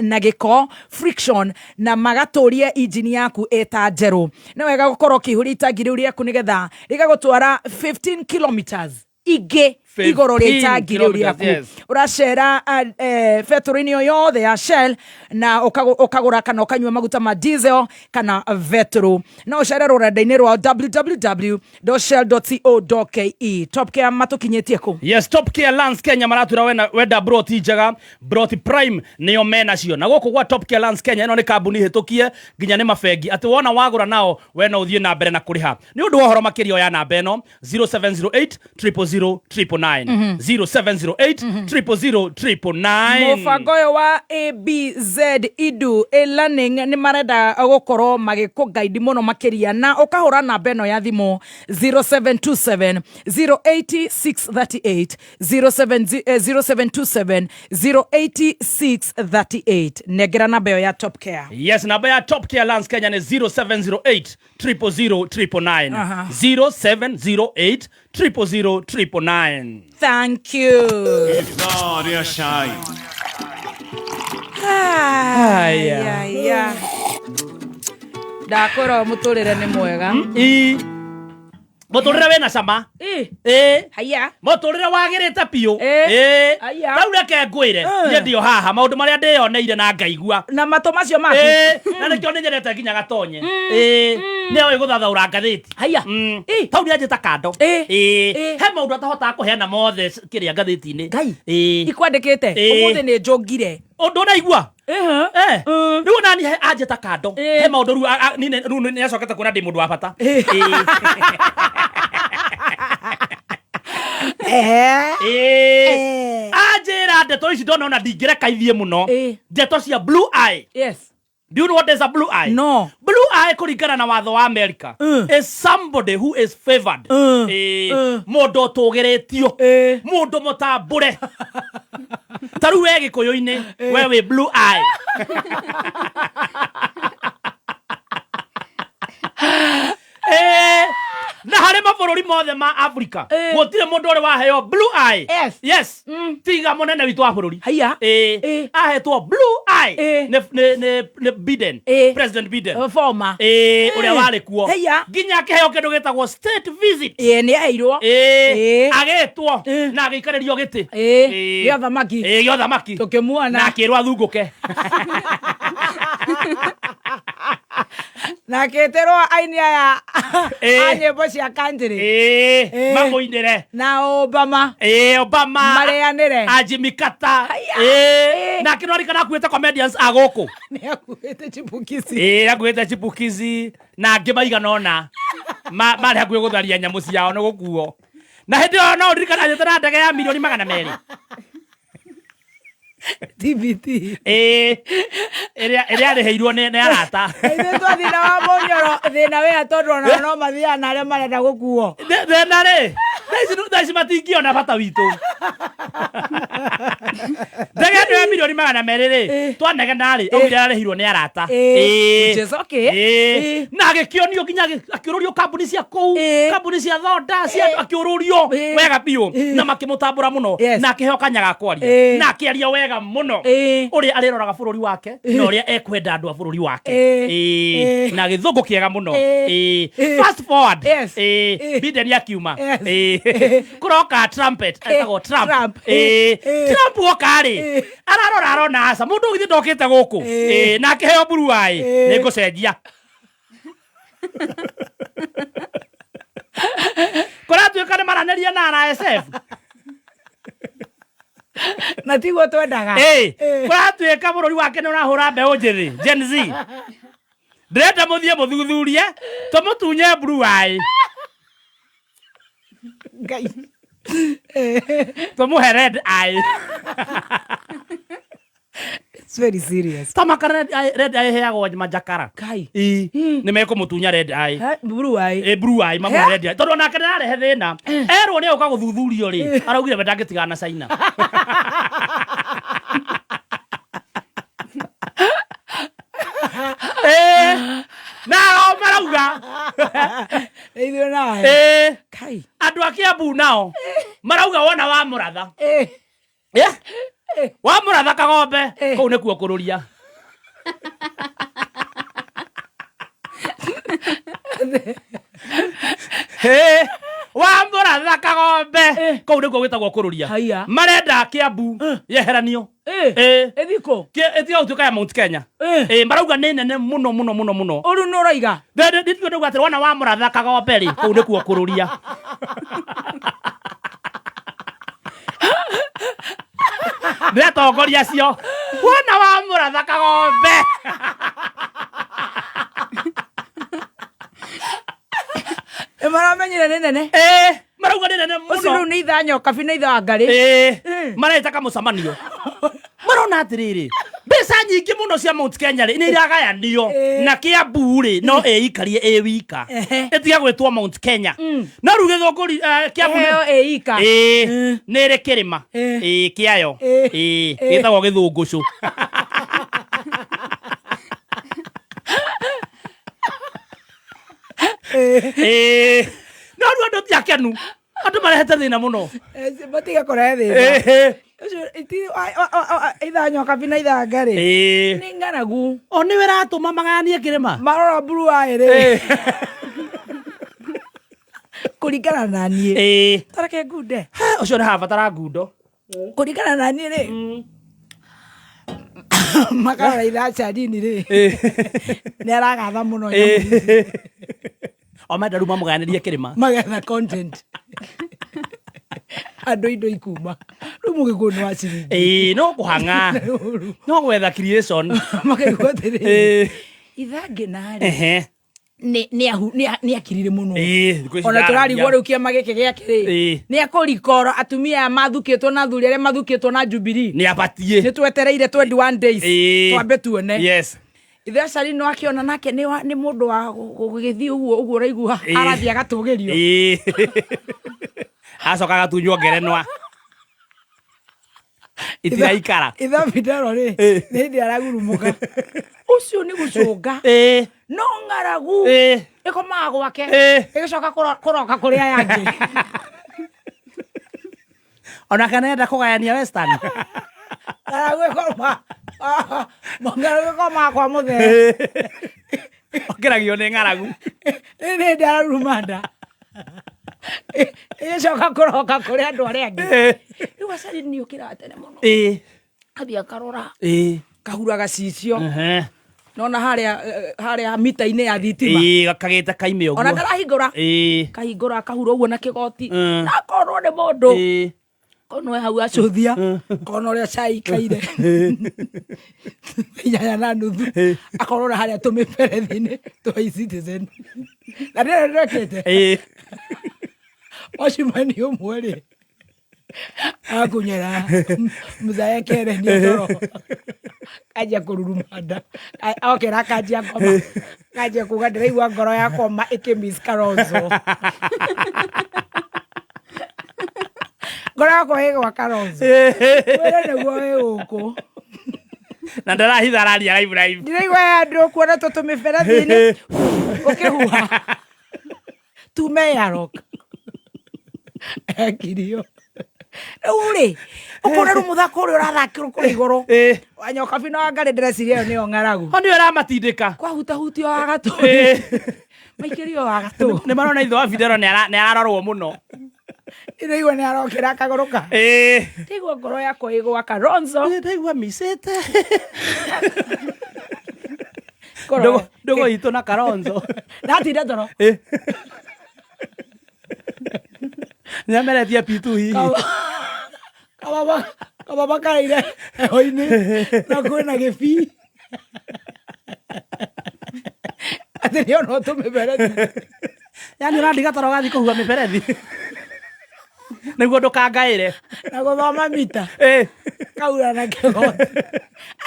na gĩko, friction, na magatũria injini yaku ĩta njerũ. Nĩ wega gũkorwo ũkĩihũria itangi rĩu rĩaku nĩgetha rĩgagũtwara 15 kilometers ingĩ. Igũrũ rĩa 15 itangi rĩu kilometers, rĩaku. yes. Ũracera betũrũ-inĩ o yothe ya Shell na ũkagũra kana ũkanyua maguta ma diesel kana betũrũ. No ũcere rũrenda-inĩ rwa www.shell.co.ke. Top Care matũkinyĩtie kũ? Yes, Top Care Lands Kenya maratura wena wenda broti njega, broti prime nĩo menacio. Na gũkũ gwa Top Care Lands Kenya ĩno nĩ kambuni hĩtũkie nginya nĩ mabengi atĩ wona wagũra nao we no ũthiĩ na mbere na kũrĩha. Nĩ ũndũ wa ũhoro makĩria oya namba ĩno 0708 000 999. 0708 000 999. Mũbango ũyũ wa ABZ Edu e-learning nĩ marenda gũkorwo magĩkũgaidi mũno makĩria na ũkahũra namba ĩno ya thimũ 0727 080 638 0727 080 638. Nengera namba ĩyo ya Top Care. Yes, namba ya Top Care Lands Kenya nĩ 0708 000 999. 0708 000 999. Thank you. Ithaa rĩa cai. Haya. Aya. Ndakwĩra mũtũrĩre nĩ mwega. Mũtũrĩre wĩna cama. Ĩ. Haya. Mũtũrĩre wagĩrĩte biũ. Ĩ. Haya. Rĩu reke ngwĩre, niĩ ndio haha maũndũ marĩa ndĩyoneire na ngaigua. Na matũ macio maku. Ĩ, na nĩkĩo nĩnyendete nginya gatonye. Ĩ, nĩoĩ gũthathaũra ngathĩti. Haya. Tau nĩanjĩta kando. Ĩ, he maũndũ atahotaga kũheana mothe kĩrĩa ngathĩti-inĩ. Ngai. Ĩ. Ikwandĩkĩte. Ĩ. Ũmũthĩ nĩ njũngire. Ũndũ ũraigua? Rĩu nani anjĩta kando. He maũndũ rĩu rĩu nĩacokete kuona ndĩ mũndũ wa bata. Ĩ. Ĩ. Anjĩra ndeto ici ndona ona ndingĩreka ithiĩ mũno. Ndeto cia blue eye. Yes. Do you know what is a blue eye? No. Blue eye kũringana na watho wa America is somebody who is favored. Ĩ, mũndũ ũtũgĩrĩtio. Mũndũ mũtambũre. Ta rĩu we Gĩkũyũ-inĩ, we wĩ blue eye. Na harĩ mabũrũri mothe ma Africa gũtirĩ mũndũ ũrĩ waheo blue eye. Yes. Yes. Tiga mũnene witũ wa bũrũri. Haya. Ahetwo blue eye nĩ Biden. President Biden. Former. Ũrĩa warĩ kuo. Haya. Nginya akĩheo kĩndũ gĩtagwo state visit. Nĩ aheirwo. Agĩtwo na agĩikarĩrio gĩtĩ. Gĩa ũthamaki. Gĩa ũthamaki. Tũkĩmuona. Na akĩrwo athungũke. Na akĩtĩrwo aini aya a nyĩmbo cia country. Mamũinĩre. Na Obama. Obama. Marĩanĩre. A Jimmy Carter. Na akĩrwarikana akuĩte comedians a gũkũ. Nĩ akuĩte chipukizi. Akuĩte chipukizi na angĩ maigana ũna. Marĩ hakuhĩ gũtharia nyamũ ciao nĩ gũkuo. Na hĩndĩ ĩyo no ũririkana anyĩte na ndege ya milioni 200. TBT. Ĩrĩa ĩrĩhĩirwo nĩ arata. Ithuĩ twathiĩ na wa Mũnyoro thĩna wĩha tondũ ona no mathiaga na arĩa marenda gũkuo. Thĩna rĩ, thaa ici matingĩona bata witũ. Ndege ĩno ya milioni 200 rĩ, twanegena rĩ, augire ararĩhirwo nĩ arata. Which is okay. Na agĩkĩonio nginya akĩũrũrio kambuni cia kũu, kambuni cia thonda, cia akĩũrũrio wega biũ na makĩmũtambũra mũno na akĩheo kanya ga kwaria na akĩaria wega mũno ũrĩa arĩroraga bũrũri wake na ũrĩa ekwenda andũ a bũrũri wake. Na gĩthũngũ kĩega mũno. Fast forward. Biden akiuma. Kũroka trumpet etagwo Trump. Trump woka rĩ, ararora arona aca mũndũ ũyũ githĩ ndokĩte gũkũ. Na akĩheo blue eye nĩ ngũcenjia. Kũratuĩka nĩ maranĩria na RSF. Na tiguo twendaga. Kũratuĩka bũrũri wake nĩ ũrahũra mbeũ njĩthĩ Gen Z. Ndĩrenda mũthiĩ mũthuthurie tũmũtunye blue eye. Ngai. Tũmũhe red eye. It's very serious. Tamaka red eye ĩheagwo manjakara. Kai. Nĩ mekũmũtunya red eye. Blue eye. Blue eye mamũhe red eye. Tondũ onake nĩararehe thĩna. Erwo nĩ egũka gũthuthurio rĩ, araugire we ndangĩtigana na China. Nao marauga. Ithuĩ nawe. Kai. Andũ a Kiambu nao marauga wona wa mũratha. Wa mũratha kagombe kũu nĩkuo kũrũria. Wa mũratha kagombe kũu nĩkuo gwĩtagwo kũrũria. Marenda Kiambu yeheranio. Ĩthikũ Ĩtiga gũtuĩka ya Mount Kenya. Marauga nĩ nene mũno mũno mũno mũno. Ũru nĩ ũroiga. Ndituĩ ndauga atĩ wona wa mũratha kagombe rĩ kũu nĩkuo kũrũria. Nĩ atongoria acio wona wa mũratha kagombe. Maramenyire nĩ nene. Marauga nĩ nene mũno. Ũcio rĩu nĩ itha nyokabi na itha ngarĩ. Mareta kamũcemanio. Marona atĩrĩrĩ mbeca nyingĩ mũno cia Mount Kenya rĩ nĩ iragayanio na Kiambu rĩ no ĩikarie ĩ wika ĩtige gwĩtwo Mount Kenya no rĩu Gĩthũngũri Kiambu Ĩheo ĩ ika. Nĩ ĩrĩ kĩrĩma kĩayo gĩtagwo Gĩthũngũcũ. No rĩu andũ ti akenu, andũ marehete thĩna mũno. Matige kũrehe thĩna. Ũcio itha nyokabi na itha ngarĩ. Nĩ ng'aragu. O nĩwe ĩratũma magayanie kĩrĩma. Marora blue eye rĩ. Kũringana na niĩ. Tareke ngunde. Ũcio nĩ habatara ngundo. Kũringana na niĩ rĩ. Makarora itha Charini rĩ. Nĩ aragatha mũno. O menda rĩu mamũgayanĩrie kĩrĩma. Magetha content. Andũ indo ikuma. Rĩu mũgĩkũyũ nĩ wa ciringi. No kũhang'a. No gwetha creation. Makaigua atĩrĩrĩ. Itha ngĩna rĩ. Nĩ akirire mũno. Ona tũrarigwo rĩu kĩama gĩkĩ gĩake rĩ. Nĩ akũrikoro atumia aya mathukĩtwo na athuri arĩa mathukĩtwo na Jubilee. Nĩ abatiĩ. Nĩ twetereire 21 days. Twambe tuone. Yes. Ithe Acari no akĩona nake nĩ mũndũ wa gũgĩthiĩ ũguo ũguo ũraigua arathiĩ agatũgĩrio. Acoka agatunywo ngerenwa. Itiraikara. Itha Fidelo rĩ nĩ hĩndĩ aragurumũka. Ũcio nĩ gũcũnga. No ng'aragu ĩkomaga gwake ĩgĩcoka kũroka kũrĩ aya angĩ. Ona kana enda kũgayania Western. Ng'aragu ĩkomaga kwa mũthee. Okĩragio nĩ ng'aragu. Nĩ hĩndĩ araruruma nda. Ĩgĩcoka kũroka kũrĩ andũ arĩa angĩ. Rĩu Acari nĩ ũkĩraga tene mũno. Athiĩ akarora. Kahura gacicio. Nona harĩa mita-inĩ ya thitima. Kagĩte kaime ũguo. Ona ndarahingũra. Kahingũra akahura ũguo na kĩgoti. Na akorwo nĩ mũndũ. Kono hau acũthia. Kono ũrĩa cai ikaire. 8:30. Akorwo na harĩa tũmĩberethi-inĩ twa eCitizen. Na ndĩrĩ ndekĩte. Wacimani ũmwe rĩ. Akunyera mzae kere nĩ toro. Kanjia kũruruma nda. Okĩra kanjia ngoma. Kanjia kuga ndĩraigua ngoro yakwa ma ĩkĩmiss Kalonzo. Ngoro yakwa ĩgwa Kalonzo. Wĩra nĩguo wĩ gũkũ. Na ndarahitha araria live live. Ndĩraigua andũ kuona tũtũmĩberethi-inĩ ũkĩhuha. Tume ya rock. Ekirio. Rĩu rĩ, ũkona rĩu mũthako ũrĩa ũrathakĩrwo kũrĩa igũrũ. Wanyokabi na Wangarĩ ndĩreciria ĩyo nĩyo ng'aragu. O nĩyo ĩramatindĩka. Kwahutahutio wa gatũ. Maikĩrio wa gatũ. Nĩ marona ithe wa Fidelo nĩ ararorwo mũno. Ndĩraigua nĩ arokĩra akagũrũka. Ndĩraigua ngoro yakwa ĩgwa Kalonzo. Ndĩraigua micĩte. Ndũgũ itũ na Kalonzo. Ndatinda toro. Nĩameretie pitu hihi. Kababa karaire heho-inĩ na kwĩna gĩbii. Atĩ nĩona tũmĩberethi. Yaani ũrandiga toro ũgathiĩ kũhuha mĩberethi. Nĩguo ndũkangaĩre. Na gũthoma mita. Kaura na kĩgoti.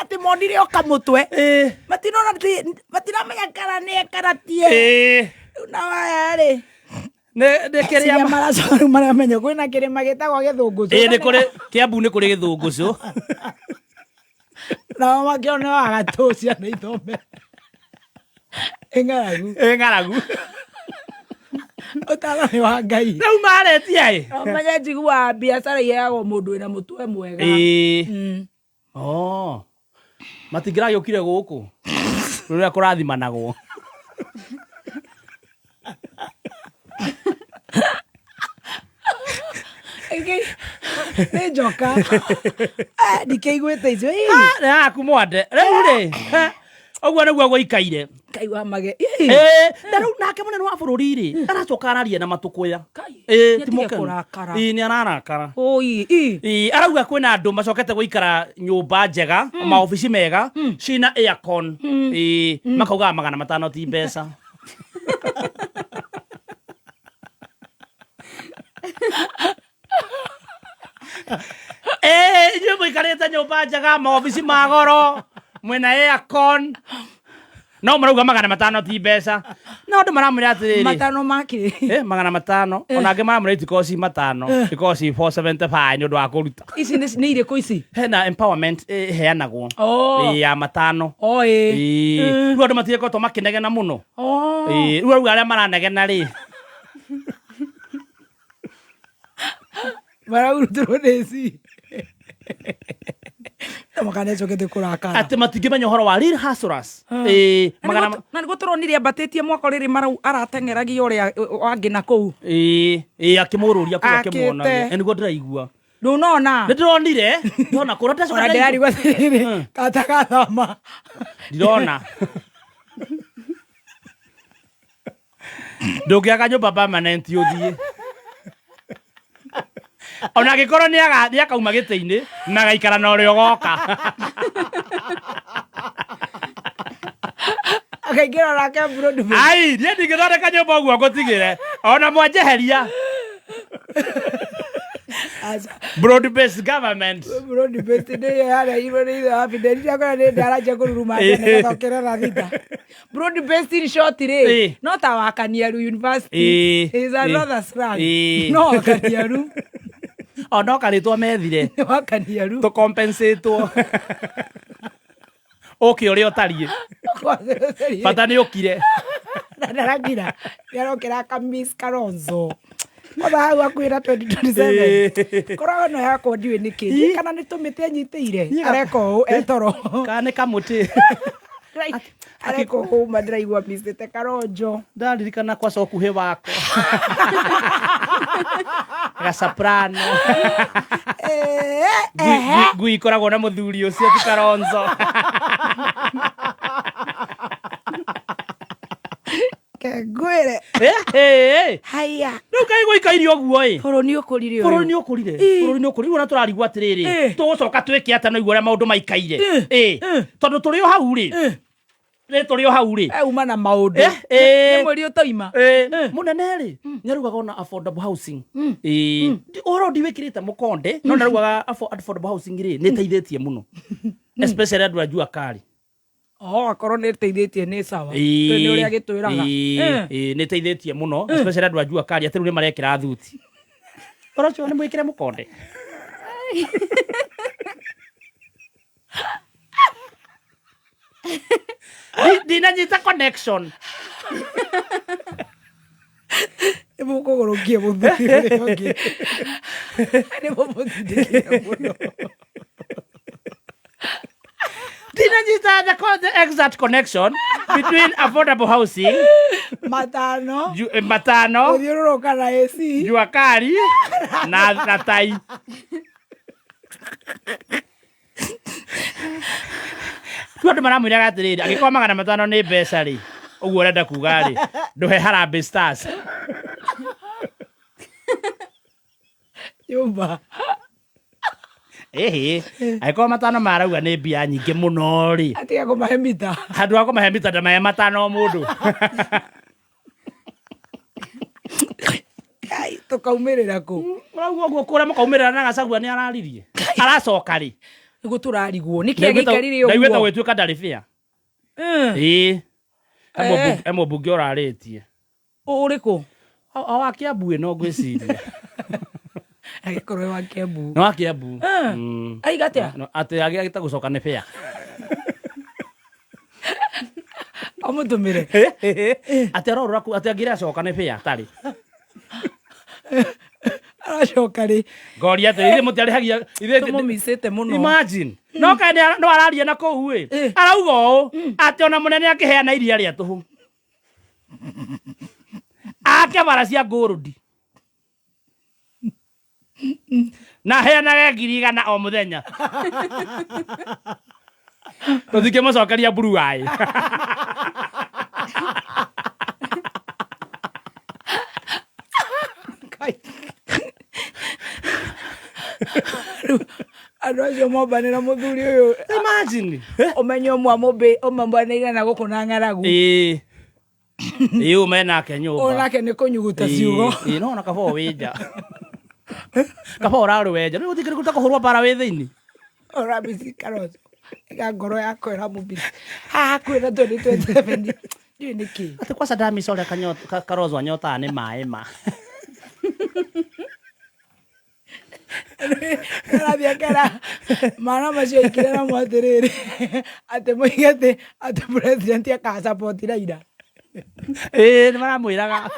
Atĩ monire o kamũtwe. Matinona matiramenya kana nĩ kana tie. Rĩu na waya rĩ. Nĩ kĩrĩa maracoka rĩu maramenya kwĩna kĩrĩma gĩtagwo Gĩthũngũcũ. Nĩ kũrĩ Kiambu nĩ kũrĩ Gĩthũngũcũ. Nao makĩona wa gatũ ciana ithome. Ĩng'aragu. Ĩng'aragu. Ũtaro nĩ wa Ngai. Rĩu maretia ĩ. Menya njiguaga biacara iheagwo mũndũ wĩna mũtwe mwega. Matingĩragĩũkire gũkũ. Rũrĩa kũrathimanagwo. Nĩ njoka. Ndikĩiguĩte icio. Nĩ aku mwande rĩu rĩ ũguo nĩguo gũikaire. Ngai wa mage. Na rĩu nake mũnene wa bũrũri rĩ aracoka araria na matũkũya. Ĩĩ, nĩatige ti mũkenu. kũrakara. Ĩĩ, nĩ ararakara. Oi, Ĩĩ, arauga kwĩna andũ macokete gũikara nyũmba njega, maobici mega cina aircon. Ĩĩ, makaugaga 500 ti mbeca. Ĩĩ, inyuĩ mũikarĩte nyũmba njega, maobici ma goro, mwĩna aircon, no marauga 500 ti mbeca. No andũ maramwĩra atĩrĩrĩ, Matano makĩ. 500, ona angĩ maramwĩra itikorwo ci 500, ikorwo ci 475 nĩ ũndũ wa kũruta. Ici nĩ irĩkũ ici? Hena empowerment ĩheanagwo. Oh. Ĩĩ, ya 5. Oh, ĩĩ. Ĩĩ. Rĩu andũ matigekoretwo makĩnegena mũno. Oh. Ĩĩ, rĩu arauga arĩa maranegena rĩ, Maraurutĩrwo nĩ ici. Makanecokete kũrakara. Atĩ matingĩmenya ũhoro wa real hustlers. Ĩĩ, magana Na nĩguo tũronire ambatĩtie mwaka rĩrĩ marau arateng'eragia ũrĩa wangĩ na kũu. Ĩĩ, ĩĩ, akĩmũrũria kũu Akĩte. akĩmuonagia. Ĩ, nĩguo ndĩraigua. Ndũnona? Nĩ ndĩronire, ndona kũrĩa ndacoka Ona ndĩrarigwo atĩrĩrĩ, katagathama. Ndirona. Ndũngĩaka nyũmba permanent ũthiĩ. Ona angĩkorwo nĩ akauma gĩtĩ-inĩ na agaikara na ũrĩa ũgoka. Akaingĩra nake Broadway. Ai, niĩ ndingĩthondeka nyũmba ũguo ngũtigĩre. Ona mwanjeheria. Broad based government. Broad based nĩ ĩyo yarerirwo nĩ ithe wa Fidel. Ndakora nĩ ndaranjia kũruruma nĩgacokerera thita. Broad based in short rĩ, no ta Wakaniaru University. Is another slang. No Wakaniaru. O no karĩtwa methire. Wakaniaru. Tũkompensatwo. Ũke ũrĩa ũtariĩ. Bata nĩ ũkire. Na ndarakira. Nĩarokĩra aka Miss Kalonzo. Kwanza hau hakuhĩ na 2027. Korwo ĩno yakwa ndiũĩ nĩkĩ. Ndiũĩ kana nĩ tũmĩtĩ anyitĩire. Areka ũũ etoro. Kana nĩ kamũtĩ. Areka ũũ ma ndĩraigua missĩte Kalonzo. Ndaririkana kwa cokuhĩ wakwa. Gacaprano. Ngui ikoragwo na mũthuri ũcio ti Kalonzo. Ngwĩre. Haya. Rĩu kaĩ gũikaire ũguo ĩ. Bũrũri nĩ ũkũrire ũyũ. Bũrũri nĩ ũkũrire. Bũrũri nĩ ũkũrire. Rĩu ona tũrarigwo atĩrĩrĩ, tũgũcoka twĩke atĩa na igua ũrĩa maũndũ maikaire. Ĩ. Tondũ tũrĩ o hau rĩ. Rĩ tũrĩ o hau rĩ. Uma na maũndũ. Nĩ mweri ũtoima. Mũnene rĩ, nĩ arugaga ona affordable housing. Ĩ. Ũhoro ndiwĩkĩrĩte mũkonde, no nĩ arugaga affordable housing rĩ, nĩ ĩteithĩtie mũno. Especially andũ a jua kali. Oh, akorwo nĩ ĩteithĩtie nĩ sawa. Nĩ ũrĩa gĩtwĩraga. Nĩ ĩteithĩtie mũno, especially andũ a jua kali, atĩ rĩu nĩ marekĩra thuti. Ũhoro ũcio nĩ mwĩkĩre mũkonde. Ndinanyita connection. Nĩ mũkũgũrũkia mũthuri ũrĩa ũngĩ. Nĩ mũmũtindĩkire mũno. Ndinanyita the exact connection between affordable housing, 500, 500, gũthiũrũrũka na AC, jua kali na tai. Rĩu andũ maramwĩraga atĩrĩrĩ, angĩkorwo 500 nĩ mbeca rĩ, ũguo ũrenda kuga rĩ, ndũhe Harambee Stars. Nyũmba. Ĩhĩ, angĩkorwo 500 marauga nĩ mbia nyingĩ mũno rĩ, Atiga kũmahe mita. Handũ ha kũmahe mita ndamahe 500 o mũndũ. Kai, tũkaumĩrĩra kũ? Ũrauga ũguo kũrĩa mũkaumĩrĩra na Gachagua nĩ araririe. Aracoka rĩ? Nĩguo tũrarigwo. Nĩkĩ gĩikarire Ndaiguĩte ũguo? gwĩtuĩka ndarĩ fair. Ĩĩ. He mũmbunge ũrarĩtie. Ũrĩkũ? O wa Kiambu ĩno ngwĩciria. Agĩkorwo wa Kiambu. Nĩ wa Kiambu. Aiga atĩa? Atĩ agĩte gũcoka nĩ fair. Amũtũmĩre. Atĩ arorora kũ atĩ angĩra acoka nĩ fair tarĩ. Aracoka rĩ? Ngoria atĩ ithuĩ mũtiarĩhagia ithuĩ Tũmũmicĩte mũno. Imagine. No kaĩ no araria na kũu ĩ. Arauga ũũ atĩ ona mũnene akĩheana iria rĩa tũhũ. Ake bara cia gold. Na heanage 100,000 o muthenya. Tũtingĩmũcokeria blue eye. Andũ acio mombanĩra mũthuri ũyũ. Imagine. Ũmenye ũmwe ũmombanĩire na gũkũ na ng'aragu. Ĩĩ. Ĩĩ ume nake nyũmba. Ũyũ nake nĩ kũnyuguta ciugo. Ĩĩ no na kaba wĩnja. Kaba ũrarĩ wenja. Rĩu gũtingĩrĩ kũhũrwo mbara wĩ thĩinĩ. Ũrambici Kalonzo. Ĩga ngoro yakwa ĩramũmbici. Haha hakuhĩ na 2027. Ndiũĩ nĩkĩ. Atĩ kwa Sadami ũrĩa Kalonzo anyotaga nĩ maĩ ma. Arathiĩ akera mana macio aikire namo atĩrĩrĩ atĩ moige atĩ atĩ president akasupport Raila. Ĩĩ nĩ maramwĩraga.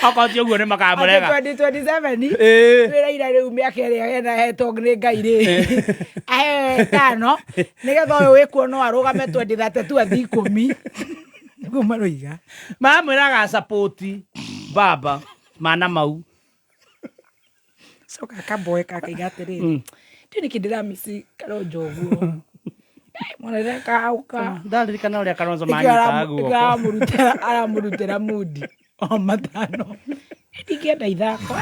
Okorwo ti ũguo nĩ makamũrega. Atĩ 2027 Ĩĩ. twĩ Raila rĩu mĩaka ĩrĩa ena hetwo nĩ Ngai rĩ aheo ĩtano nĩgetha ũyũ wĩkuo no arũgame 2032 athiĩ 10 nĩguo maroiga. Maramwĩraga support baba mana mau. Coka akamboeka akaiga atĩrĩrĩ ndiũĩ nĩkĩ ndĩramisi Kalonzo ũguo. Mwana ndĩrakahauka. Ndaririkana ũrĩa Kalonzo manyitaga guoko. Aramũrutĩra mundi o matano. Ndingĩenda ithako.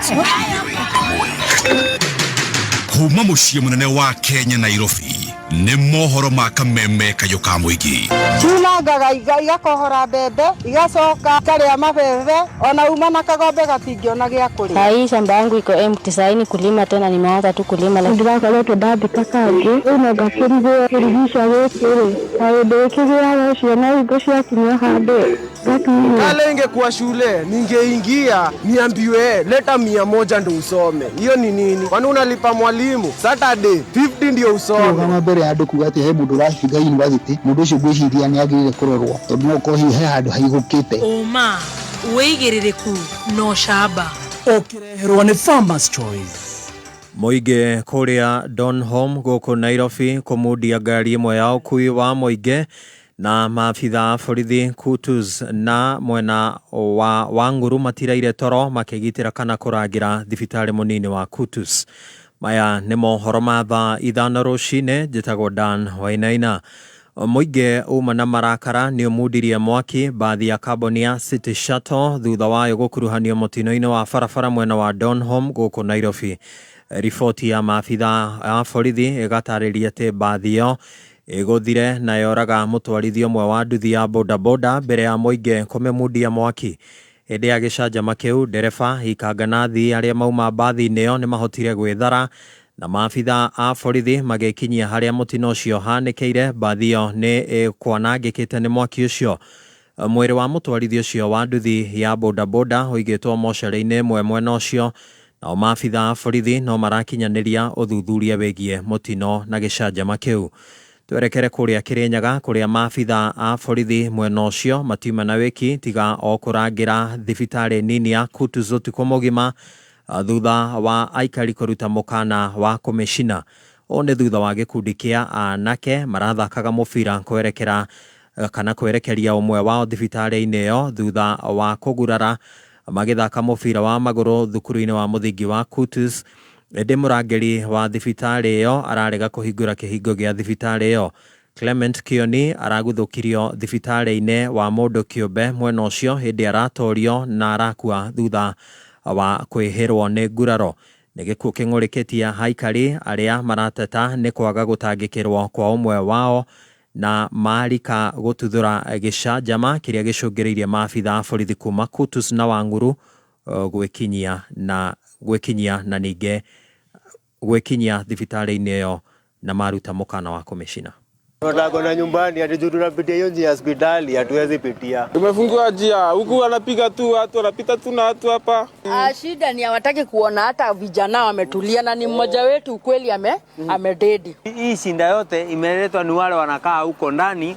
Kuma mũciĩ mũnene wa Kenya Nairobi nĩ mohoro ma kameme kayũ ka mũingĩ. Ciunangaga igakohora mbembe igacoka ikarĩa mabebe ona uma na kagombe gatingĩona gĩa kũrĩa. Saa shamba yangu iko empty, saa ni kulima tena nimeanza tu kulima. Ndĩrakoretwo ndathika kangĩ rĩu no ngakĩrigwo kĩrigica gĩkĩ rĩ kaũndũ gĩkĩgĩaga ciana hingo ciakinya handũ. Kale ingekuwa shule ningeingia niambiwe leta 100 ndo usome. Hiyo ni nini? Kwani unalipa mwalimu Saturday 50 ndio usome. Kama mbere ya andu kuga ati he mundu urahinga university mundu ucio ngwiciria ni agirire kurorwo tondu no ukorwo hihi he handu haigukite. Ũma wĩigĩrĩrĩku na ũcamba ũkĩreherwo nĩ Farmers Choice. Mũingĩ kũrĩa Donholm gũkũ Nairobi kũmundia ngari ĩmwe ya ũkui wa mũingĩ na maabitha a borithi Kutus na mwena wa Wang'uru matiraire toro makĩgitĩra kana kũrangĩra thibitarĩ mũnini wa Kutus. Maya nĩ mohoro ma thaa 5 rũcinĩ. Njĩtagwo Dan Wainaina. Mũingĩ uma na marakara nĩ ũmundirie mwaki bathi ya kambuni ya City Shuttle thutha wayo gũkuruhanio mũtino-inĩ wa barabara mwena wa Donholm gũkũ Nairobi. Riboti ya maabitha a borithi ĩgatarĩria atĩ bathi ĩyo ĩgũthire na yoraga mũtwarithia ũmwe wa nduthi ya bodaboda mbere ya mũingĩ kũmĩmundia mwaki. Hĩndĩ ya gĩcanjama kĩu ndereba ikanga na athii arĩa mauma bathi-inĩ ĩyo nĩmahotire gwĩthara na maabitha a borithi magĩkinyia harĩa mũtino ũcio ũhanĩkĩire. Bathi ĩyo nĩ ĩkwanangĩkĩte nĩ mwaki ũcio. Mwĩrĩ wa mũtwarithia ũcio wa nduthi ya bodaboda ũigĩtwo mocarĩ-inĩ ĩmwe mwena ũcio nao maabitha a borithi no marakinyanĩria ũthuthuria wĩgiĩ mũtino na gĩcanjama kĩu. Twerekere kũrĩa Kĩrĩnyaga kũrĩa maabitha a borithi mwena ũcio matiuma na wĩki tiga o kũrangĩra thibitarĩ nini ya Kutus ũtukũ mũgima thutha wa aikari kũruta mũkana wa kũmĩcina. Ũũ nĩ thutha wa gĩkundi kĩa anake marathakaga mũbira kwerekera kana kwerekeria ũmwe wao thibitarĩ-inĩ ĩyo thutha wa kũgurara magĩthaka mũbira wa magũrũ thukuru-inĩ wa mũthingi wa Kutus. Ĩndĩ mũrangĩri wa thibitarĩ ĩyo ararega kũhingũra kĩhingo gĩa thibitarĩ ĩyo. Clement Kioni araguthũkirio thibitarĩ-inĩ wa mũndũ kĩũmbe mwena ũcio hĩndĩ aratorio na arakua thutha wa kwĩhĩrwo nĩ nguraro. Nĩ gĩkuũ kĩng'ũrĩkĩtie aikari arĩa marateta nĩ kwaga gũtangĩkĩrwo kwa ũmwe wao na marika gũtuthũra gĩcanjama kĩrĩa gĩcũngĩrĩirie maabitha a borithi kuma Kutus na Wang'uru gwĩkinyia na ningĩ gwĩkinyia thibitarĩ-inĩ ĩyo na maruta mũkana wa kũmĩcina. Tunataka kwenda nyumbani, ati juu tunapitia hiyo njia ya hospitali hatuwezi pitia. Tumefungua njia huku, wanapiga tu watu, wanapita tu na watu hapa. Shida ni hawataki kuona hata vijana wametulia, na ni mmoja wetu kweli amededi. Hii shinda yote imeletwa ni wale wanakaa huko ndani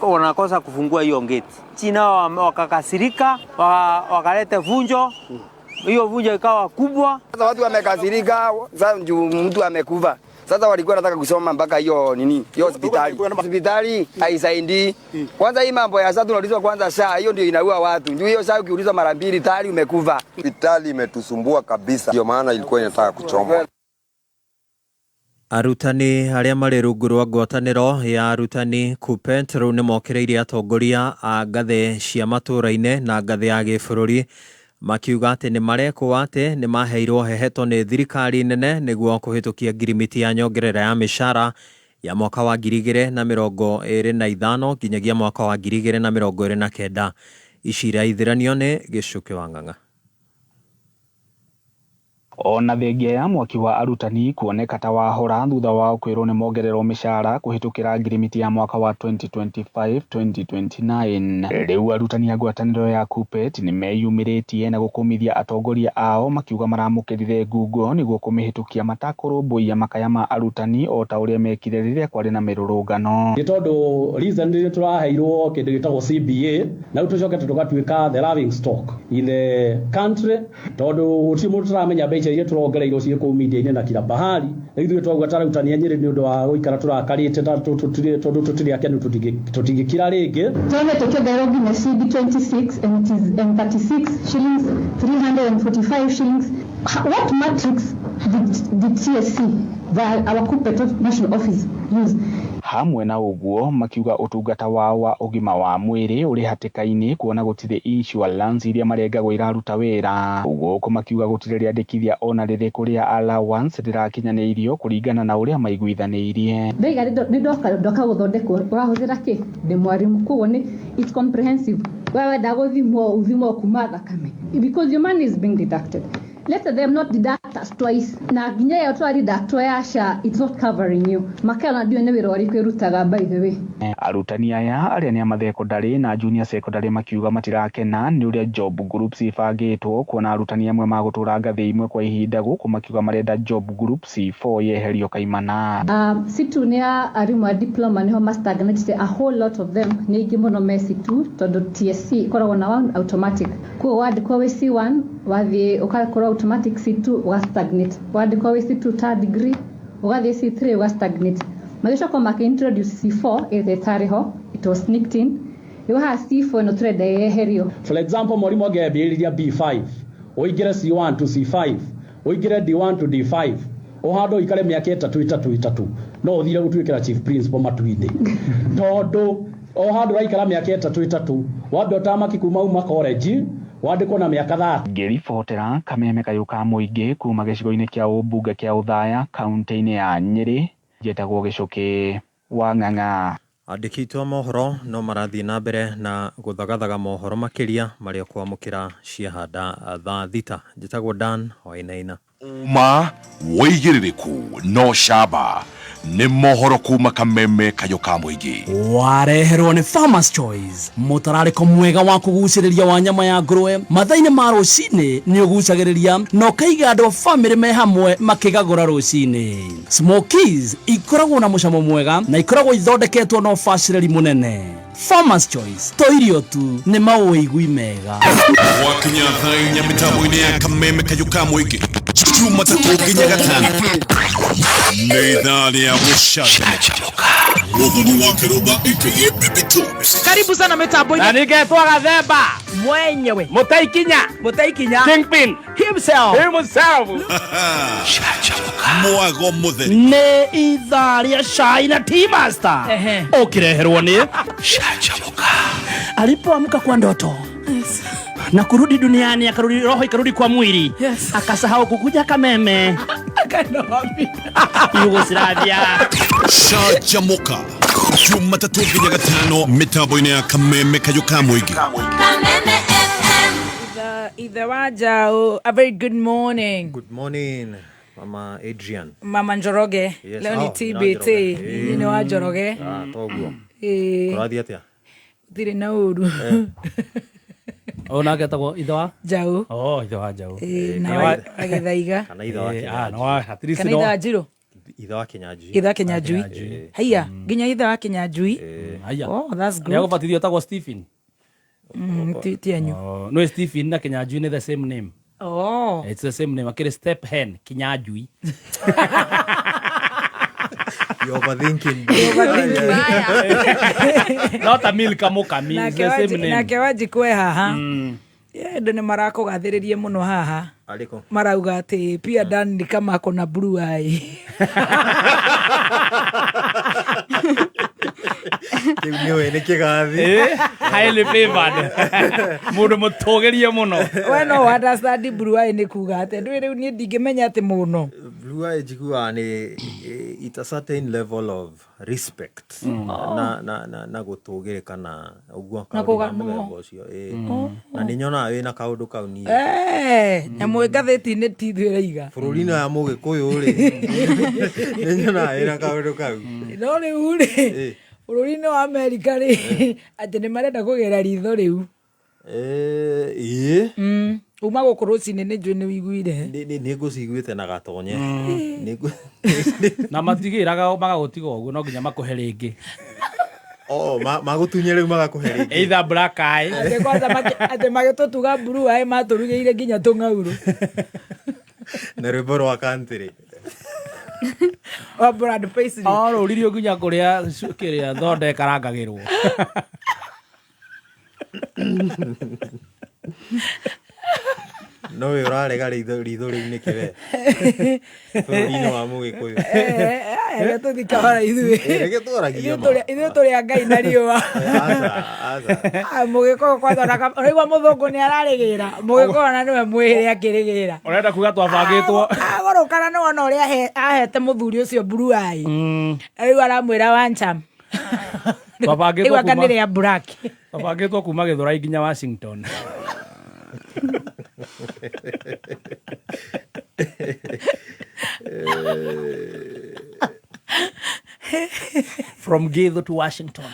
wanakosa kufungua hiyo gate. China wakakasirika, wakaleta vunjo. Hiyo vunjo ikawa kubwa. Sasa watu wamekasirika, sasa mtu amekufa. Sasa walikuwa wanataka kusoma mpaka hiyo nini, hiyo hospitali. Hospitali haisaidii. Kwanza hii mambo ya SHA tunaulizwa kwanza SHA, hiyo ndio inaua watu. Ndio hiyo SHA ukiulizwa mara mbili tayari umekufa. Hospitali imetusumbua kabisa, ndio maana ilikuwa inataka kuchomwa. Arutani arĩa marĩ rungu rwa ngwatanĩro ya arutani KUPPET rĩu nĩ mokĩrĩire atongoria a ngathĩ cia matũũra-inĩ na ngathĩ ya gĩbũrũri makiuga atĩ nĩ marekwo atĩ nĩ maheirwo heheto nĩ thirikari nene nĩguo kũhĩtũkia ngirimiti ya nyongerera ya mĩcara ya mwaka wa 2025 nginyagia mwaka wa 2029. Ici iraithiranio nĩ Gĩcukĩ wa Ng'ang'a. Ona thengia ya mwaki wa arutani kuoneka ta wahora thutha wao kwirwo nĩ mongererwo mĩcara kũhĩtũkĩra ngirimiti ya mwaka wa 2025-2029. Rĩu arutani a ngwatanĩro ya KUPPET nĩ meyumĩrĩtie na gũkũmithia atongoria ao makiuga maramũkĩrire ngungo nĩguo kũmĩhĩtũkia matakũrũmbũiya makaya ma arutani o ta ũrĩa mekire rĩrĩa kwarĩ na mĩrũrũngano. Nĩ tondũ recently nĩ tũraheirwo kĩndũ gĩtagwo CBA na rĩu tũcokete tũgatuĩka the laughing stock in the country tondũ gũtirĩ mũndũ tũramenya mbeca iria tũrongereirwo ciĩ kũu media-inĩ na kila pahali. Rĩu ithuĩ twauga ta arutani a Nyĩrĩ nĩ ũndũ wa gũikara tũrakarĩte na tondũ tũtirĩ akenu tũtingĩkira rĩngĩ. Tuone tukiongererwo nginya CB 26 and it is and 36 shillings 345 shillings. What matrix did TSC, our KUPPET national office, use? Hamwe na ũguo makiuga ũtungata wao wa ũgima wa mwĩrĩ ũrĩ hatĩka-inĩ kuona gũtirĩ insurance iria marengagwo iraruta wĩra. Gũkũ makiuga gũtirĩ rĩandĩkithia ona rĩrĩkũ rĩa allowance rĩrakinyanĩirio kũringana na ũrĩa maiguithanĩirie. Ndaiga nĩ ndoka gũthondekwo ũrahũthĩra kĩ ndĩ mwarimũ koguo nĩ it's comprehensive. We wenda gũthimwo ũthimwo kuma thakame because your money is being deducted. Let them not deduct us twice. Na nginya ĩyo twadeductwo ya SHA, it's not covering you. Makena ndiũĩ nĩ wĩra ũrĩkũ ĩrutaga by the way. Arutani aya arĩa nĩ a mathekondarĩ na junior secondary makiuga matirakena nĩ ũrĩa job groups ibangĩtwo kuona arutani amwe magũtũra ngathĩ imwe kwa ihinda gũkũ makiuga marenda job group C4 yeherio kaimana. C2 nĩ ya arimũ a diploma nĩho mastagnatĩte a whole lot of them nĩ aingĩ mũno me C2 tondũ TSC ĩkoragwo na one automatic. Koguo wandĩkwo wĩ C1 wathiĩ ũgakorwo automatic C2 ũgastagnate. Wandĩkwo wĩ C2 ta degree ũgathiĩ C3 ũgastagnate. Magĩcoka makĩ introduce C4 ĩrĩa ĩtarĩ ho, it was sneaked in. Rĩu haha C4 ĩno tũrenda yeherio. For example, mwarimũ angĩambĩrĩria B5 ũingĩre C1 to C5 ũingĩre D1 to D5 ũhandwo ũikare mĩaka ĩtatũ ĩtatũ ĩtatũ no ũthire gũtuĩkĩra chief principal matu-inĩ tondũ o handũ ũraikara mĩaka ĩtatũ ĩtatũ wambe ũtamaki kuma uma college wandĩkwo na mĩaka 30. Ngĩribotera kameme kayũ ka mũingĩ kuma gĩcigo-inĩ kĩa ũmbunge kĩa Othaya kaunti-inĩ ya Nyĩrĩ njetagwo Gĩcũkĩ wa Ng'ang'a. Andĩki aitũ a mohoro no marathiĩ na mbere na gũthagathaga mohoro makĩria marĩa ũkwamũkĩra ciahanda thaa thita. Njĩtagwo Dan Wainaina. Ũma wĩigĩrĩrĩku no camba nĩ mohoro kuma kameme kayũ ka mũingĩ. Wareherwo nĩ Farmers Choice, mũtararĩko mwega wa kũgucĩrĩria wa nyama ya ngũrwe mathaa-inĩ ma rũcinĩ nĩ ũgucagĩrĩria na ũkaiga andũ a bamĩrĩ me hamwe makĩgagũra rũcinĩ. Smokies ikoragwo na mũcamo mwega na ikoragwo ithondeketwo na ũbacĩrĩri mũnene. Farmers Choice to irio tu nĩ maũigui mega. Gwakinya thaa inya mĩtambo-inĩ ya kameme kayũ ka mũingĩ Jumatatũ nginya gatano nĩ ithaa rĩa gũcanjamũka. Mũthoni wa Kĩrũmba aka Baby Tops. Karibu sana mitambo-inĩ. Na ningetwo Gathemba mwenyewe Mũtaikinya Mũtaikinya Kingpin himself himself. Mwago mũtheri nĩ ithaa rĩa cai na tea master ũkĩreherwo nĩ Canjamũka. Alipoamka kwa ndoto na kurudi duniani akarudi roho ikarudi kwa mwili akasahau kukuja kameme akaenda wapi? Yugoslavia. Canjamũka Jumatatũ nginya gatano mĩtambo-inĩ ya kameme kayũ ka mũingĩ. Ithe wa Njaũ, a very good morning. Good morning Mama Adrian. Mama Njoroge. Yes. Leo ni Oh, TBT. Njoroge. Ni wa Njoroge. Ah, toguo. Kũrathiĩ atĩa? Thirĩ na ũru. Ona getagwo ithe wa Njaũ. Oh, ithe wa Njaũ. Na agĩthaiga. Kana ithe wa Ah, no, at least Kana no. ithe wa Njirũ. Ithe wa Kĩnyanjui. Ithe wa Kĩnyanjui. Haiya, nginya ithe wa Kĩnyanjui. Haiya. Oh, that's good. Nĩagũbatithio etagwo Stephen. Ti anyu. Oh, no Stephen na Kĩnyanjui nĩ the same name. Oh. It's the same name. Akĩrĩ step hen Kĩnyanjui. You overthinking. No ta Milka Mukami, it's the same name. Nake Wanjikũ e haha. Andũ nĩ marakũgathĩrĩria mũno haha. Arĩkũ? Marauga atĩ pia Dan ni kama ako na blue eye. Kĩu nĩũĩ nĩ kĩgathi. Highly favored. Mũndũ mũtũgĩrie mũno. We no understand blue eye nĩ kuga atĩ ndũĩ rĩu niĩ ndingĩmenya atĩ mũno. Blue eye njiguaga nĩ it's a certain level of respect na gũtũgĩrĩka na ũguo Na kaũndũ kũganwo. mũthemba ũcio ĩĩ. Na nĩ nyonaga wĩna kaũndũ kau niĩ. Nyamũ ngathĩti-inĩ ti ithuĩ ĩraiga. Bũrũri-inĩ wa mũgĩkũyũ rĩ, nĩ nyonaga wĩna kaũndũ kau. No rĩu rĩ, bũrũri-inĩ wa Amerika rĩ, atĩ nĩ marenda kũgera ritho rĩu. Ĩĩ. Uma gũkũ rũcinĩ nĩ njũĩ nĩ wĩiguire. Nĩ ngũciguĩte na gatonye. Na matigĩraga magagũtiga ũguo no nginya makũhe rĩngĩ. Oh, magũtunye rĩu magakũhe rĩngĩ. Either black eye. Atĩ kwanza atĩ magĩtũtuga blue eye matũrugĩire nginya tũng'aurũ. Na rwĩmbo rwa country. Wa Brad Paisley. O rũririo nginya kũrĩa kĩrĩa thonda ĩkarangagĩrwo. No we ũrarega ritho rĩu nĩkĩ we? Bũrũri-inĩ wa mũgĩkũyũ. Reke tũthiĩ kahora ithuĩ. Reke twaragie ma. Ithuĩ tũrĩ a Ngai na riũa. Aca, aca. Mũgĩkũyũ kwanza ona ũraigua mũthũngũ nĩ ararĩgĩra. Mũgĩkũyũ ona nĩwe mwĩhĩre akĩrĩgĩra. Ũrenda kuga twabangĩtwo. Agũrũkana nĩ wona ũrĩa ahete mũthuri ũcio blue eye. Rĩu aramwĩra wancham. Twabangĩtwo Rĩu anga kuma nĩ rĩa black. Twabangĩtwo kuma Gĩthũrai nginya Washington. From Githu to Washington.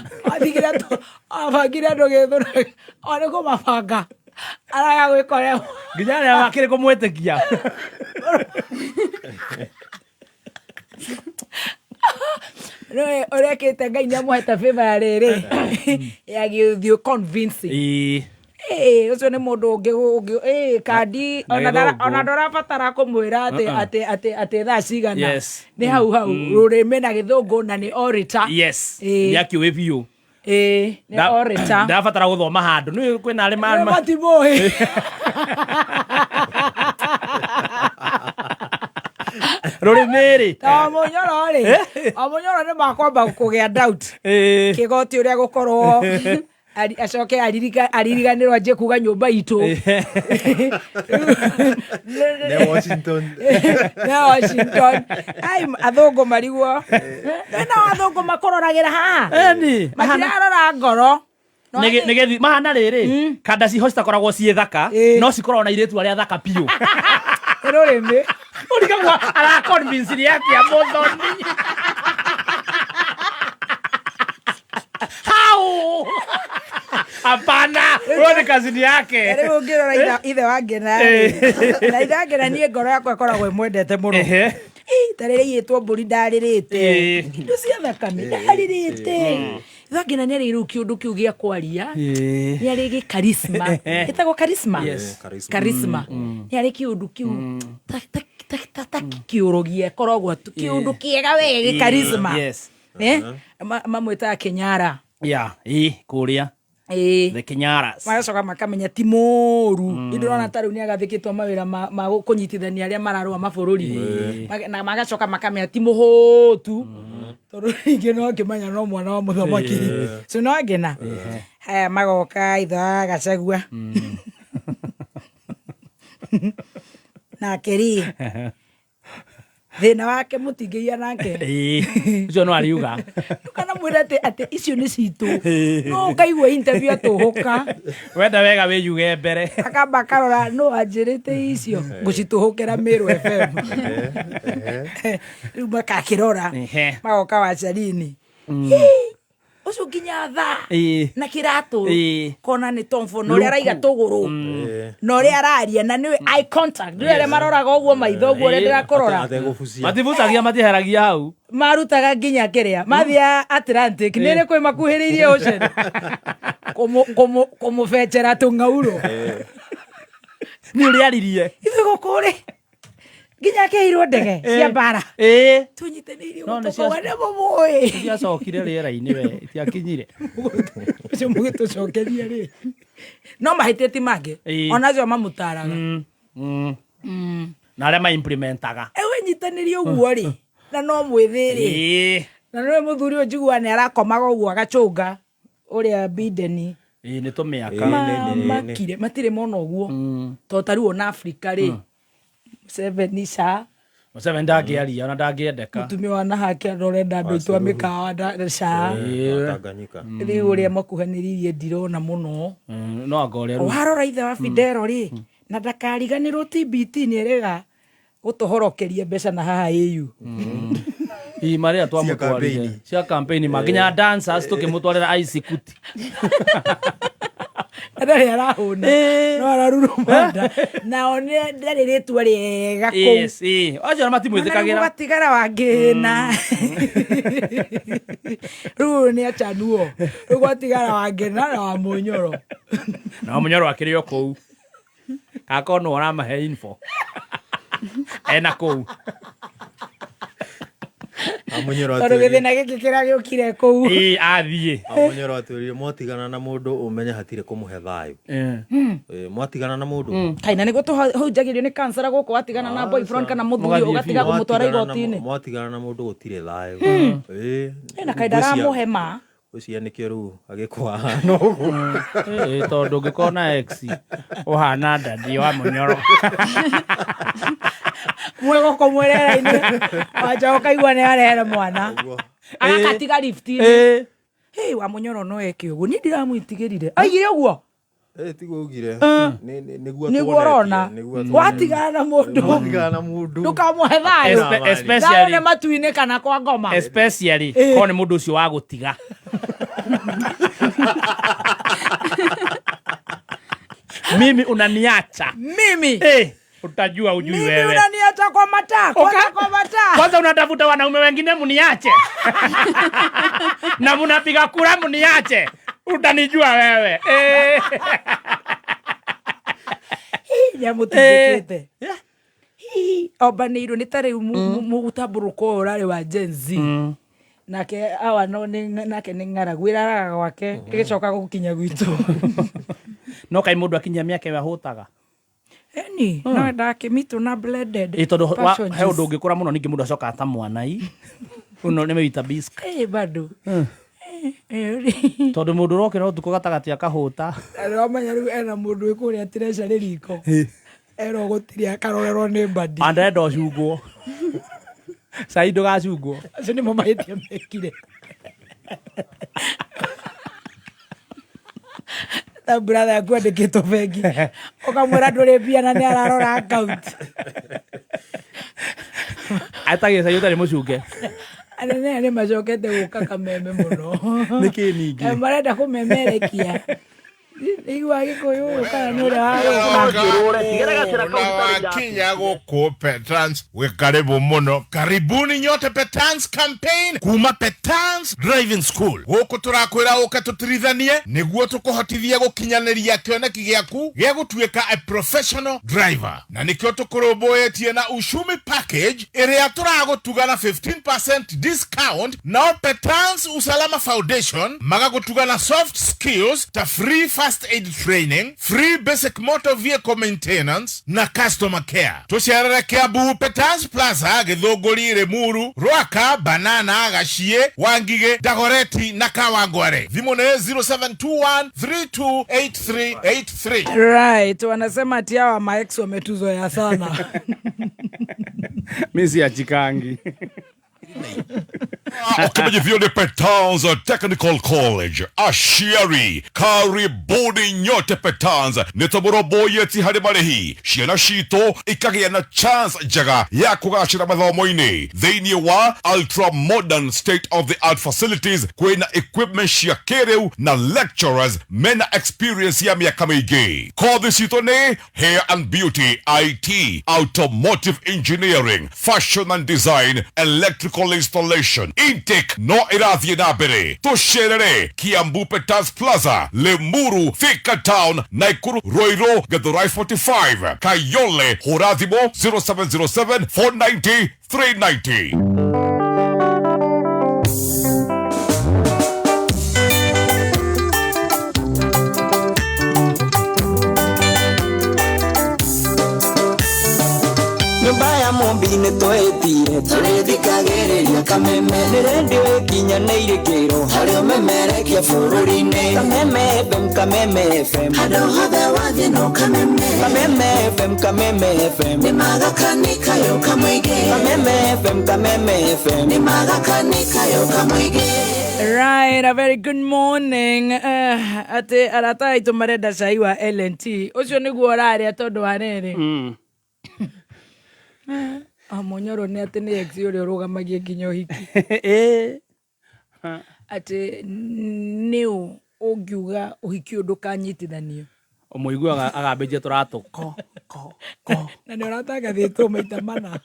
Abangire andũ Gĩthũrai. O nĩ kũmabanga. Araga gwĩka ũrĩa Nginya arĩa makĩrĩ kũmwĩtĩkia. Rĩu ũrekĩte Ngai nĩ amũhete favor ya rĩrĩ ya gĩthiũ convincing. Ĩĩ. Ũcio nĩ mũndũ ũngĩ kandi Na gĩthũngũ. ona ndũrabatara kũmwĩra atĩ thaa cigana. Yes. Nĩ hau hau rũrĩmĩ na gĩthũngũ na nĩ orator. Yes. Ĩĩ. Nĩ akĩũĩ biũ. Nĩ orator. Ndabatara gũthoma handũ. Nĩ kwĩna arĩa Nĩ matimũĩ. Rũrĩmĩ rĩ. Ta Mũnyoro rĩ. O Mũnyoro nĩ makwamba kũgĩa doubt. Kĩgoti ũrĩa gũkorwo acoke aririganĩrwo anjie kuga nyũmba itũ. Nĩ Washington. Nĩ Washington. Ai, athũngũ marigwo. No athũngũ makũroragĩra haha. Eni. Matirarora ngoro. Nĩgethi mahana rĩrĩ kanda ciho citakoragwo ciĩ thaka no cikoragwo na irĩtu arĩa thaka biũ. Rũrĩmĩ. Ũrigagwo araconvince nĩ atĩa mũthoni. How? Hapana, huyo ni kazini yake. Rĩu ũngĩrora ithe wa Ngena rĩ, na ithe wa Ngena niĩ ngoro yakwa ĩkoragwo ĩmwendete mũno. Ta rĩrĩa iyĩtwo mbũri ndarĩrĩte. Indo cia thakame ndarĩrĩte. Ithe wa Ngena nĩ arĩ rĩu kĩũndũ kĩu gĩa kwaria. Nĩ arĩ gĩ charisma. Ĩtagwo charisma? Yes. Charisma. Nĩ arĩ kĩũndũ kĩu ta kĩũrogia ĩkoragwo tu kĩũndũ kĩega we gĩ charisma. Yes. Mamwĩtaga Kĩnyara. Yeah, ĩ kũrĩa. The Kinyaras. Magacoka makamenya ti mũru. Nĩ ndĩrona ta rĩu nĩ agathĩkĩtwo mawĩra ma kũnyitithania arĩa mararũa mabũrũri. Na magacoka makamenya ti mũhũtu. Tondũ rĩngĩ no akĩmenya no mwana wa mũthamaki. So no ngena. Haya magoka ithe wa Gachagua. Nake rĩ, thĩna wake mũtingĩgia nake. Ũcio no ariuga. Ndũkanamwĩre atĩ icio nĩ citũ. No ũkaigua interview atũhũka. Wenda wega wĩyuge mbere. Akamba akarora no anjĩrĩte icio ngũcitũhũkĩra Meru FM. Rĩu makakĩrora. Magoka Wacharini. Ũcio nginya thaa na kĩratũ kona nĩ Tom Ford, na ũrĩa araiga tũgũrũ na ũrĩa araria na nĩwe eye contact, nĩwe arĩa maroraga ũguo maitho ũguo ũrĩa ndĩrakũrora. Matibucagia, matiheragia hau. Marutaga nginya kĩrĩa mathiaga Atlantic nĩ rĩ kwĩ makuhĩrĩirie ocean kũmũbecera tũng'aurũ. Nĩ ũrĩa aririe. Ithuĩ gũkũ rĩ Nginya akĩheirwo ndege cia mbara. Ĩĩ. Tũnyitanĩire No, nĩ ũguo nĩ mũmũĩ. Ciacokire rĩera-inĩ we, itiakinyire. Ũcio mũgĩtũcokeria rĩ. No mahĩtia ti mangĩ. Ĩĩ. Ona acio mamũtaraga. Na arĩa ma-implementaga. E wĩnyitanĩrie ũguo rĩ. Na no mwĩthĩ rĩ. Ĩĩ. Na nĩwe mũthuri ũyũ njiguaga nĩ arakomaga ũguo agacũnga ũrĩa Bideni. Ĩĩ nĩ tũmĩaka. Mamakire matirĩ mona ũguo. To ta rĩu ona Afrika rĩ. Museveni ca. Museveni ndangĩaria ona ndangĩendeka. Mũtumia wa nahake andũ ũrenda andũ aitũ a mĩkawa ca. Tanganyika. Rĩu ũrĩa makuhanĩrĩirie ndirona mũno. No anga ũrĩa rĩu- Warora ithe wa Fidel rĩ na ndakariganĩrwo TBT nĩ erĩga gũtũhorokeria mbeca na haha AU. Ii marĩa twamũtwarire cia campaign ma nginya dancers tũkĩmũtwarĩra Ice Kuti. Ndarĩ arahũna no araruruma nda nao ndarĩ rĩtwa rĩega kũu. Yes, ĩĩ. Acio ona matimwĩtĩkagĩra. Gwatigara wangĩna rĩu ũyũ nĩ achanuo rĩu gwatigara wangĩna na wa mũnyoro. Na mũnyoro akĩrĩ o kũu. Akorwo nĩwe ũramahe info. Ena kũu. Amunyoro Tondũ gĩthĩna gĩkĩ kĩragĩũkire kũu. Ĩĩ athiĩ. Amunyoro atwĩrire mwatigana na mũndũ ũmenye hatirĩ kũmũhe thayũ. Ĩĩ, mwatigana na mũndũ Kaina nĩguo tũhunjagĩrio nĩ kansara gũkũ watigana na boyfriend kana mũthuri ũgatiga kũmũtwara igoti-inĩ. Mwatigana na mũndũ gũtirĩ thayũ. Ĩĩ. Ena kaĩ ndaramũhe ma. Ngwĩciria nĩkĩo rĩu agĩkwa ahana ũguo. Ĩĩ tondũ ũngĩkorwo na ex ũhana ndadi wa mũnyoro. Mwegoko mwerera-inĩ wanja ũkaigua nĩ arehera mwana agakatiga lift-inĩ. Hey, wa mũnyoro no eke ũguo niĩ ndiramwĩtigĩrire aigire ũguo. Ĩĩ tiguo augire. Nĩguo Nĩguo ũrona. Watigana na mũndũ. Watigana na mũndũ. Ndũkamũhe thayũ. Especially- Thayũ nĩ matu-inĩ kana kwa ngoma. Especially korwo nĩ mũndũ ũcio wa gũtiga. Mimi unaniacha. Mimi. Eh, utajua ujui Mimi wewe. unaniacha kwa mataa, kwanza kwa mataa. Kwanza unatafuta wanaume wengine muniache. Na munapiga kura muniache. Utanijua wewe. Eh. Nĩamũtindĩkĩte. Hihi, ombanĩirwo nĩ ta rĩu mũgũtambũrũko ũyũ ũrarĩ wa Gen Z. Nake awa no nĩ nake nĩ ng'aragu ĩraraga gwake ĩgĩcoka gũkinya gwitũ. No kaĩ mũndũ akinyia mĩaka ĩyo ahũtaga. Eni, no ndakĩmitũ na blended. Ĩ tondũ passion he ũndũ juice. ũngĩkũra mũno ningĩ mũndũ acokaga ta mwana i. Ũno nĩ wĩita bisc. Ĩ bado. Tondũ mũndũ ũrokĩra ũtukũ gatagatĩ akahũta. Wamenya rĩu ena mũndũ wĩ kũrĩa treasury riko. Erwo gũtirĩ akarorerwo nĩ mbandi. Andenda ũcungwo. Cai ndũgacungwo. Acio nĩmo mahĩtia mekire. Ta brother yaku andĩkĩtwo bengi ũkamwĩra ndũrĩ mbia na nĩ ararora account. Atagia cai ũtarĩ mũcunge. Anene aya nĩ macokete gũka kameme mũno. Nĩkĩ ningĩ? Eh, marenda kũmemerekia. Igua gĩkũyũ ũyũ kana nĩ ũrĩa wa na wakinya gũkũ Petrans wĩ karibu mũno. Karibuni nyote Petrans campaign kuma Petrans Driving School. Gũkũ tũrakwĩra ũke tũtirithanie nĩguo tũkũhotithie gũkinyanĩria kĩoneki gĩaku gĩa gũtuĩka a professional driver, na nĩkĩo tũkũrũmbũyĩtie na Ushumi package ĩrĩa tũragũtuga na 15% discount, nao Petrans Usalama Foundation magagũtuga na soft skills ta free first aid training, free basic motor vehicle maintenance na customer care. Tũcerere Kiambu Petrans Plaza, Gĩthũngũri, Limuru, Rwaka, Banana, Gachie, Wangige, Dagoretti na Kawangware. Thimũ nĩ 0721 328383. Right, wanasema ati hawa maex wametuzoea sana. Mi siachikangi. Ũkĩmenyithio nĩ Petans Technical College aciari karibuni nyote Petans nĩ tũmũrũmbũyĩtie harĩ marĩhi ciana citũ ikagĩa na chance njega ya kũgacĩra mathomo-inĩ thĩinĩ wa ultra modern state of the art facilities kwĩna equipment cia kĩrĩu na lecturers mena experience ya mĩaka mĩingĩ. Kothi citũ nĩ hair and beauty, IT, automotive engineering, fashion and design, electrical installation, Intake no ĩrathiĩ na mbere. Tũcerere Kiambu Peters Plaza, Limuru, Thika Town, Naikuru, Ruiru, Githurai 45, Kayole. Hũra thimũ 0707 490 390. Nyũmba ya mũmbi nĩ twĩtire tũrĩthikagĩrĩria kameme nĩ rendio ĩkinyanĩire kĩro harĩ ũmemerekia bũrũri-inĩ. Kameme FM, Kameme FM, handũ hothe wathiĩ no Kameme. Kameme FM, Kameme FM, nĩ magakanikayo kamũingĩ. Kameme FM, Kameme FM, nĩ magakanikayo kamũingĩ. Right, a very good morning. Atĩ arata aitũ marenda cai wa L&T ũcio nĩguo ũrarĩa tondũ wa rĩrĩ. Mũnyoro nĩ atĩ nĩ ex ũrĩa ũrũgamagia nginya ũhiki. Atĩ nĩũ ũngiuga ũhiki ũyũ ndũkanyitithanio. Ũmũiguaga agambĩtie tũratũ ko. Na nĩ ũratangathĩtwo maita mana.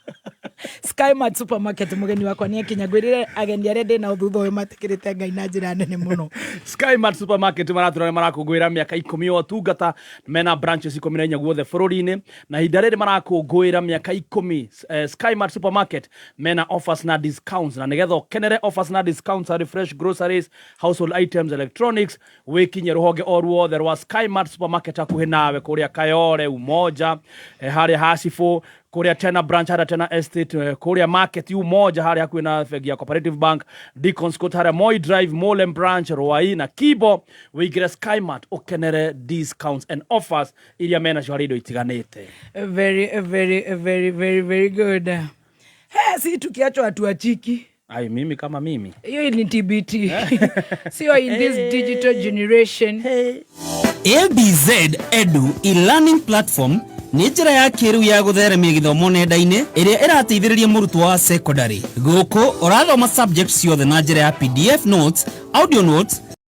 Skymart Supermarket, mũgeni wakwa nĩ akinya. Ngwĩrĩre ageni arĩa ndĩ nao thutha ũyũ matikĩrĩte Ngai na njĩra nene mũno. Skymart Supermarket maratũra nĩ marakũngũĩra mĩaka 10 ya ũtungata, mena branches 14 guothe bũrũri-inĩ, na ihinda rĩrĩ marakũngũĩra mĩaka 10, Skymart Supermarket mena offers na discounts, na nĩgetha ũkenere offers na discounts harĩ fresh groceries, household items, electronics, wĩkinye rũhonge o ruothe rwa Skymart Supermarket hakuhĩ nawe, kũrĩa Kayole, Umoja, harĩa Hasifo, kũrĩa Tena branch harĩa Tena Estate, kũrĩa Market Umoja harĩa hakuhĩ na bengi ya Cooperative Bank, Deacons Court harĩa Moi Drive, Molem branch, Ruai na Kibo. Wĩingĩre Skymart ũkenere discounts and offers iria menacio harĩ indo itiganĩte. Very, very, very, very, very good. He, si tukiachwa hatuachiki. Ai, mimi kama mimi. Hiyo ni TBT, sio in this digital generation. ABZ Edu e-learning platform nĩ njĩra ya kĩrĩu ya gũtheremia gĩthomo nenda-inĩ ĩrĩa ĩrateithĩrĩria mũrutwo wa secondary. Gũkũ ũrathoma subject ciothe na njĩra ya PDF notes, audio notes.